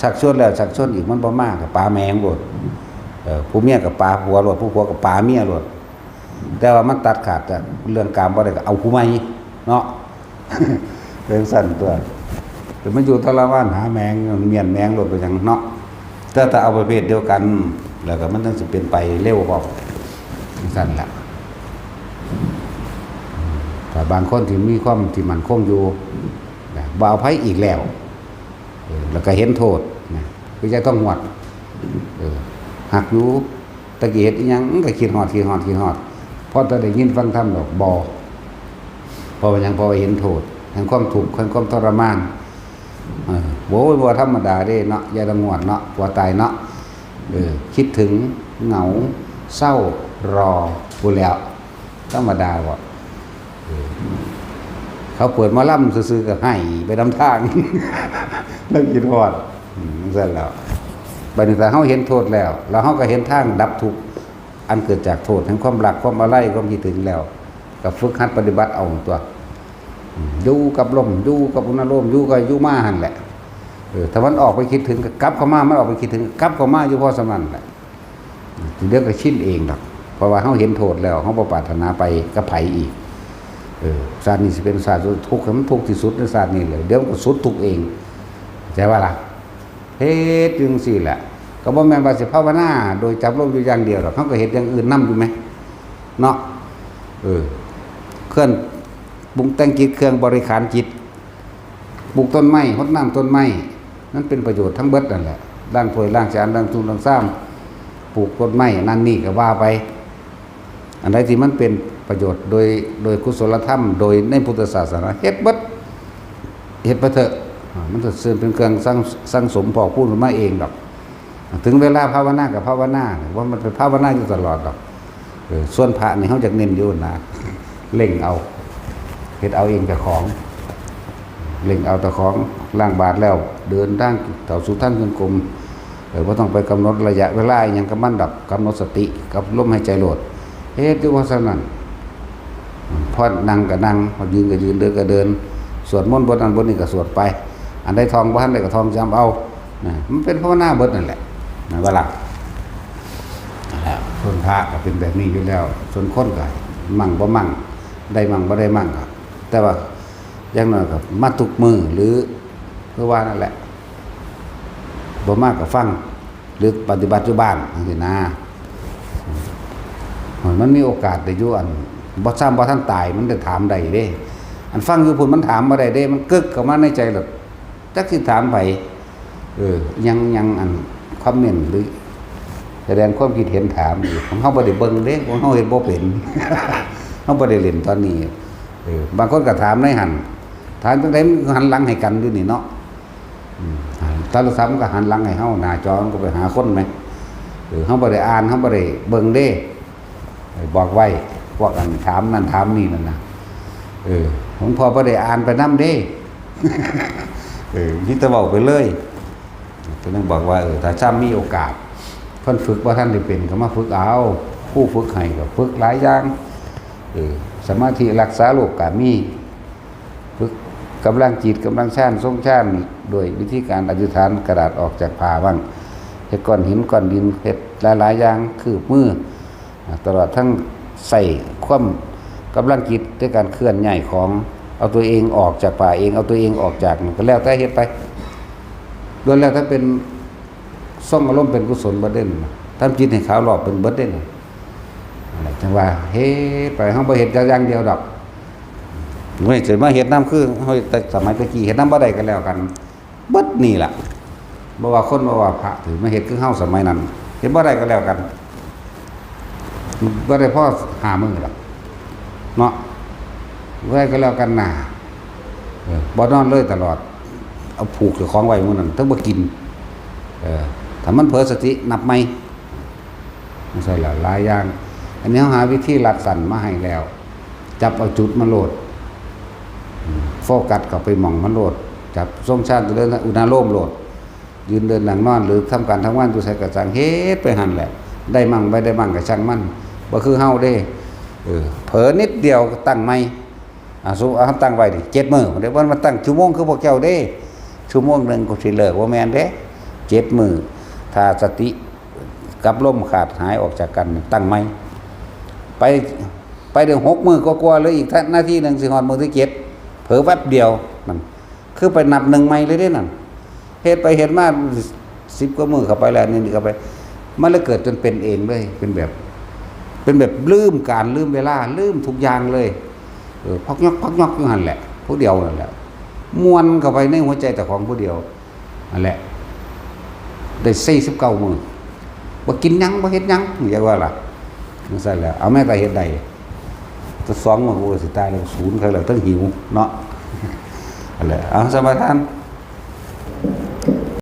ชักชวนแล้วชักชวนอีก มันบ่มาก็ป๋าแหมงโลด เออ ผู้เมียก็ป๋าผัวโลด ผู้ผัวก็ป๋าเมียโลด แต่ว่ามันตัดขาดจากเรื่องกามบ่ได้ก็เอาผู้ใหม่เนาะ เป็นซั่นตั๊ว แต่มันอยู่ทรมานหาแหมง เมี้ยนแหมงโลดไปจั่งเนาะ แต่ถ้าเอาประเภทเดียวกัน แล้วก็มันจั่งสิเป็นไปเร็วพร้อม จั่งซั่นล่ะ แต่บางคนที่มีความที่มั่นคงอยู่นะ บ่เอาไผอีกแล้ว เออ แล้วก็เห็นโทษนะ คือยายทองหวด เออ ฮักอยู่ ตะกี้เฮ็ดอิหยังก็คิดฮอด คิดฮอด คิดฮอด พอแต่ได้ยินฟังธรรมดอก บ่ เพราะว่าหยัง เพราะว่าเห็นโทษ แห่งความทุกข์ แห่งความทรมาน เออ โว้ย บ่ธรรมดาเด้เนาะ ยายทองหวดเนาะ ผัวตายเนาะ เออ คิดถึง เหงา เศร้า รอ พู้นแหล้ว ธรรมดาบ่ เออ เขาเปิดหมอลำซื่อๆก็ไห้ไปนำทาง แล้วคิดฮอด อืม จั่งซั่นแหล้ว บัดนี้ถ้าเฮาเห็นโทษแล้ว แล้วเฮาก็เห็นทางดับทุกข์ อันเกิดจากโทษแห่งความรัก ความอาลัย ความคิดถึงแล้ว ก็ฝึกหัดปฏิบัติเอาตั๊ว อืม อยู่กับลม อยู่กับอนุโลม อยู่กับอยู่มาหั่นแหละ เออ ถ้ามันออกไปคิดถึงก็กลับเข้ามา มันออกไปคิดถึงก็กลับเข้ามาอยู่พอส่ำนั้นแหละ เดี๋ยวก็ชินเองดอก เพราะว่าเฮาเห็นโทษแล้ว เฮาบ่ปรารถนาไปกับไผอีก เออ ชาตินี้สิเป็นชาติทุกข์ ให้มันทุกข์ที่สุดในชาตินี้เลย เดี๋ยวมันก็สุดทุกข์เอง เข้าใจบ่ล่ะ เฮ็ดจั่งซี้แหละ ก็บ่แม่นว่าสิภาวนา โดยจับลมอยู่อย่างเดียวดอก เฮาก็เฮ็ดอย่างอื่นนำอยู่แหม เนาะ เออ เครื่องปรุงแต่งจิต เครื่องบริหารจิต ปลูกต้นไม้ รดน้ำต้นไม้ มันเป็นประโยชน์ทั้งเบิดนั่นแหละ ล้างถ้วย ล้างจาน ล้างถ้วย ล้างชาม ปลูกต้นไม้ นั่นนี่ก็ว่าไป อันใดที่มันเป็นประโยชน์โดย โดยกุศลธรรม โดยในพุทธศาสนา เฮ็ดเบิด เฮ็ดไปเถอะ อ่า มันจะเป็นเครื่องสั่ง สั่งสมพอกพูนมาเองดอก ถึงเวลาภาวนาก็ภาวนา ว่ามันไปภาวนาอยู่ตลอดดอก เออ ส่วนพระนี่เฮาอยากเน้นอยู่นะ เร่งเอา เฮ็ดเอาเองเจ้าของ เร่งเอาเจ้าของ ล้างบาตรแล้ว เดินทางเข้าสู่ทางจงกรม เออ บ่ต้องไปกำหนดระยะเวลาอิหยังกับมันดอก กำหนดสติกับลมหายใจโลด เฮ็ดอยู่ว่าซั่นนั่น พอนั่งก็นั่ง พอยืนก็ยืน เดินก็เดิน สวดมนต์บทนั้นบทนี้ก็สวดไป อันใดท่องบ่ทันได้ก็ท่องจำเอา นะ มันเป็นภาวนาเบิดนั่นแหละ นะ ว่าล่ะ นั่นแหละ ส่วนพระก็เป็นแบบนี้อยู่แล้ว ส่วนคนก็มั่งบ่มั่ง ได้มั่งบ่ได้มั่งก็ แต่ว่าอย่างน้อยก็มาทุกมื้อ หรือ คือว่านั่นแหละ บ่มาก็ฟัง หรือปฏิบัติอยู่บ้านจั่งซี้นะ มันมีโอกาสได้อยู่ อัน บ่ซ้ำบ่ทันตาย มันได้ถามได้เด้ อันฟังอยู่พุ้นมันถามบ่ได้เด้ มันกึกเข้ามาในใจแล้ว จักสิถามไผ เออ ยัง ยัง อัน คอมเมนต์หรือแสดงความคิดเห็นถามอยู่ ของเฮาบ่ได้เบิ่งเด้ ของเฮาเฮ็ดบ่เป็น เฮาบ่ได้เล่นตอนนี้ เออ บางคนก็ถามในหั่น ถามจั่งใดมันหันหลังให้กันอยู่นี่เนาะ อืม โทรศัพท์มันก็หันหลังให้เฮา หน้าจอมันก็ไปหาคนแหม เออ เฮาบ่ได้อ่าน เฮาบ่ได้เบิ่งเด้ บอกไว้ พวกอันถามนั่นถามนี่นั่นนะ เออ หลวงพ่อบ่ได้อ่านไปนำเด้ เออ มีแต่เว้าไปเลย ก็เลยบอกว่า เออ ถ้าซ้ำมีโอกาส เพิ่นฝึกบ่ทันได้เป็นก็มาฝึกเอา ครูฝึกให้ก็ฝึกหลายอย่าง เออ สมาธิรักษาโรคก็มี ฝึกกำลังจิต กำลังฌาน ทรงฌาน ด้วยวิธีการอธิษฐานกระดาษออกจากผ้าบ้าง เฮ็ดก้อนหินก้อนดิน เฮ็ดหลายๆอย่าง คืบมือ อ่า ตลอดทั้งใช้ความกำลังจิตในการเคลื่อนย้ายของ เอาตัวเองออกจากผ้าเอง เอาตัวเองออกจาก ก็แล้วแต่เฮ็ดไป ล้วนแล้วแต่เป็นทรงอารมณ์เป็นกุศลเบิดเด้ ทำจิตให้ขาวรอบเป็นเบิดเด้ นั่นแหละ จั่งว่าเฮ็ดไป เฮาบ่เฮ็ดอย่างเดียวดอก เว้ย สิมาเฮ็ดนำคือเฮาเฮ็ดแต่สมัยตะกี้ เฮ็ดนำบ่ได้ก็แล้วกัน เบิดนี่ล่ะ บ่ว่าคน บ่ว่าพระ ถือมาเฮ็ดคือเฮาสมัยนั้น เฮ็ดบ่ได้ก็แล้วกัน บ่ได้พอห้ามื้อดอก เนาะ บ่ได้ก็แล้วกันนะ เออ บ่นอนเลยตลอด เอาผูกเจ้าของไว้มื้อนั้น ถึงบ่กิน เออ ถ้ามันเผลอสตินับใหม่ จั่งซี้ล่ะ หลายอย่าง อันนี้เฮาหาวิธีลัดสั้นมาให้แล้ว จับเอาจุดมาโลด อืม โฟกัสเข้าไปหม่องมันโลด จับทรงฌาน เจริญอุณาโลมโลด ยืนเดินนั่งนอน หรือทำการทำงานอยู่ไสก็ช่าง เฮ็ดไปหั่นแหละ ได้มั่งบ่ได้มั่งก็ช่างมัน บ่คือเฮาเด้ เออ เผลอนิดเดียวก็ตั้งใหม่ อ่าสมมุติเอาตั้งไว้ดิเจ็ดมื้อเดี๋ยวมันมาตั้งชั่วโมงคือพวกเจ้าเด้ ชั่วโมงหนึ่งก็สิเลิกว่าแม่นเด้เจ็ดมื้อถ้าสติกับลมขาดหายออกจากกันตั้งใหม่ไปไปเดี๋ยวหกมื้อก็กลัวเหลืออีกนาทีหนึ่งสิฮอดมื้อที่เจ็ดเผลอแป๊บเดียวนั่นคือไปนับหนึ่งใหม่เลยเด้นั่นเฮ็ดไปเฮ็ดมาสิบกว่ามื้อเข้าไปแล้วนี่เข้าไปมันเลยเกิดจนเป็นเองเลยเป็นแบบ เป็นแบบลืมการลืมเวลาลืมทุกอย่างเลยเออพักยอกพักยอกอยู่หั่นแหละผู้เดียวนั่นแหละม่วนเข้าไปในหัวใจแต่ของผู้เดียวนั่นแหละได้สี่สิบเก้ามื้อบ่กินหยังบ่เฮ็ดหยังเรียกว่าล่ะจังซั่นแหละเอาแม่ก็เฮ็ดได้แต่สองมื้อกูก็สิตายแล้วศูนย์เขาแล้วทั้งหิวเนาะนั่นแหละเอาสมาทาน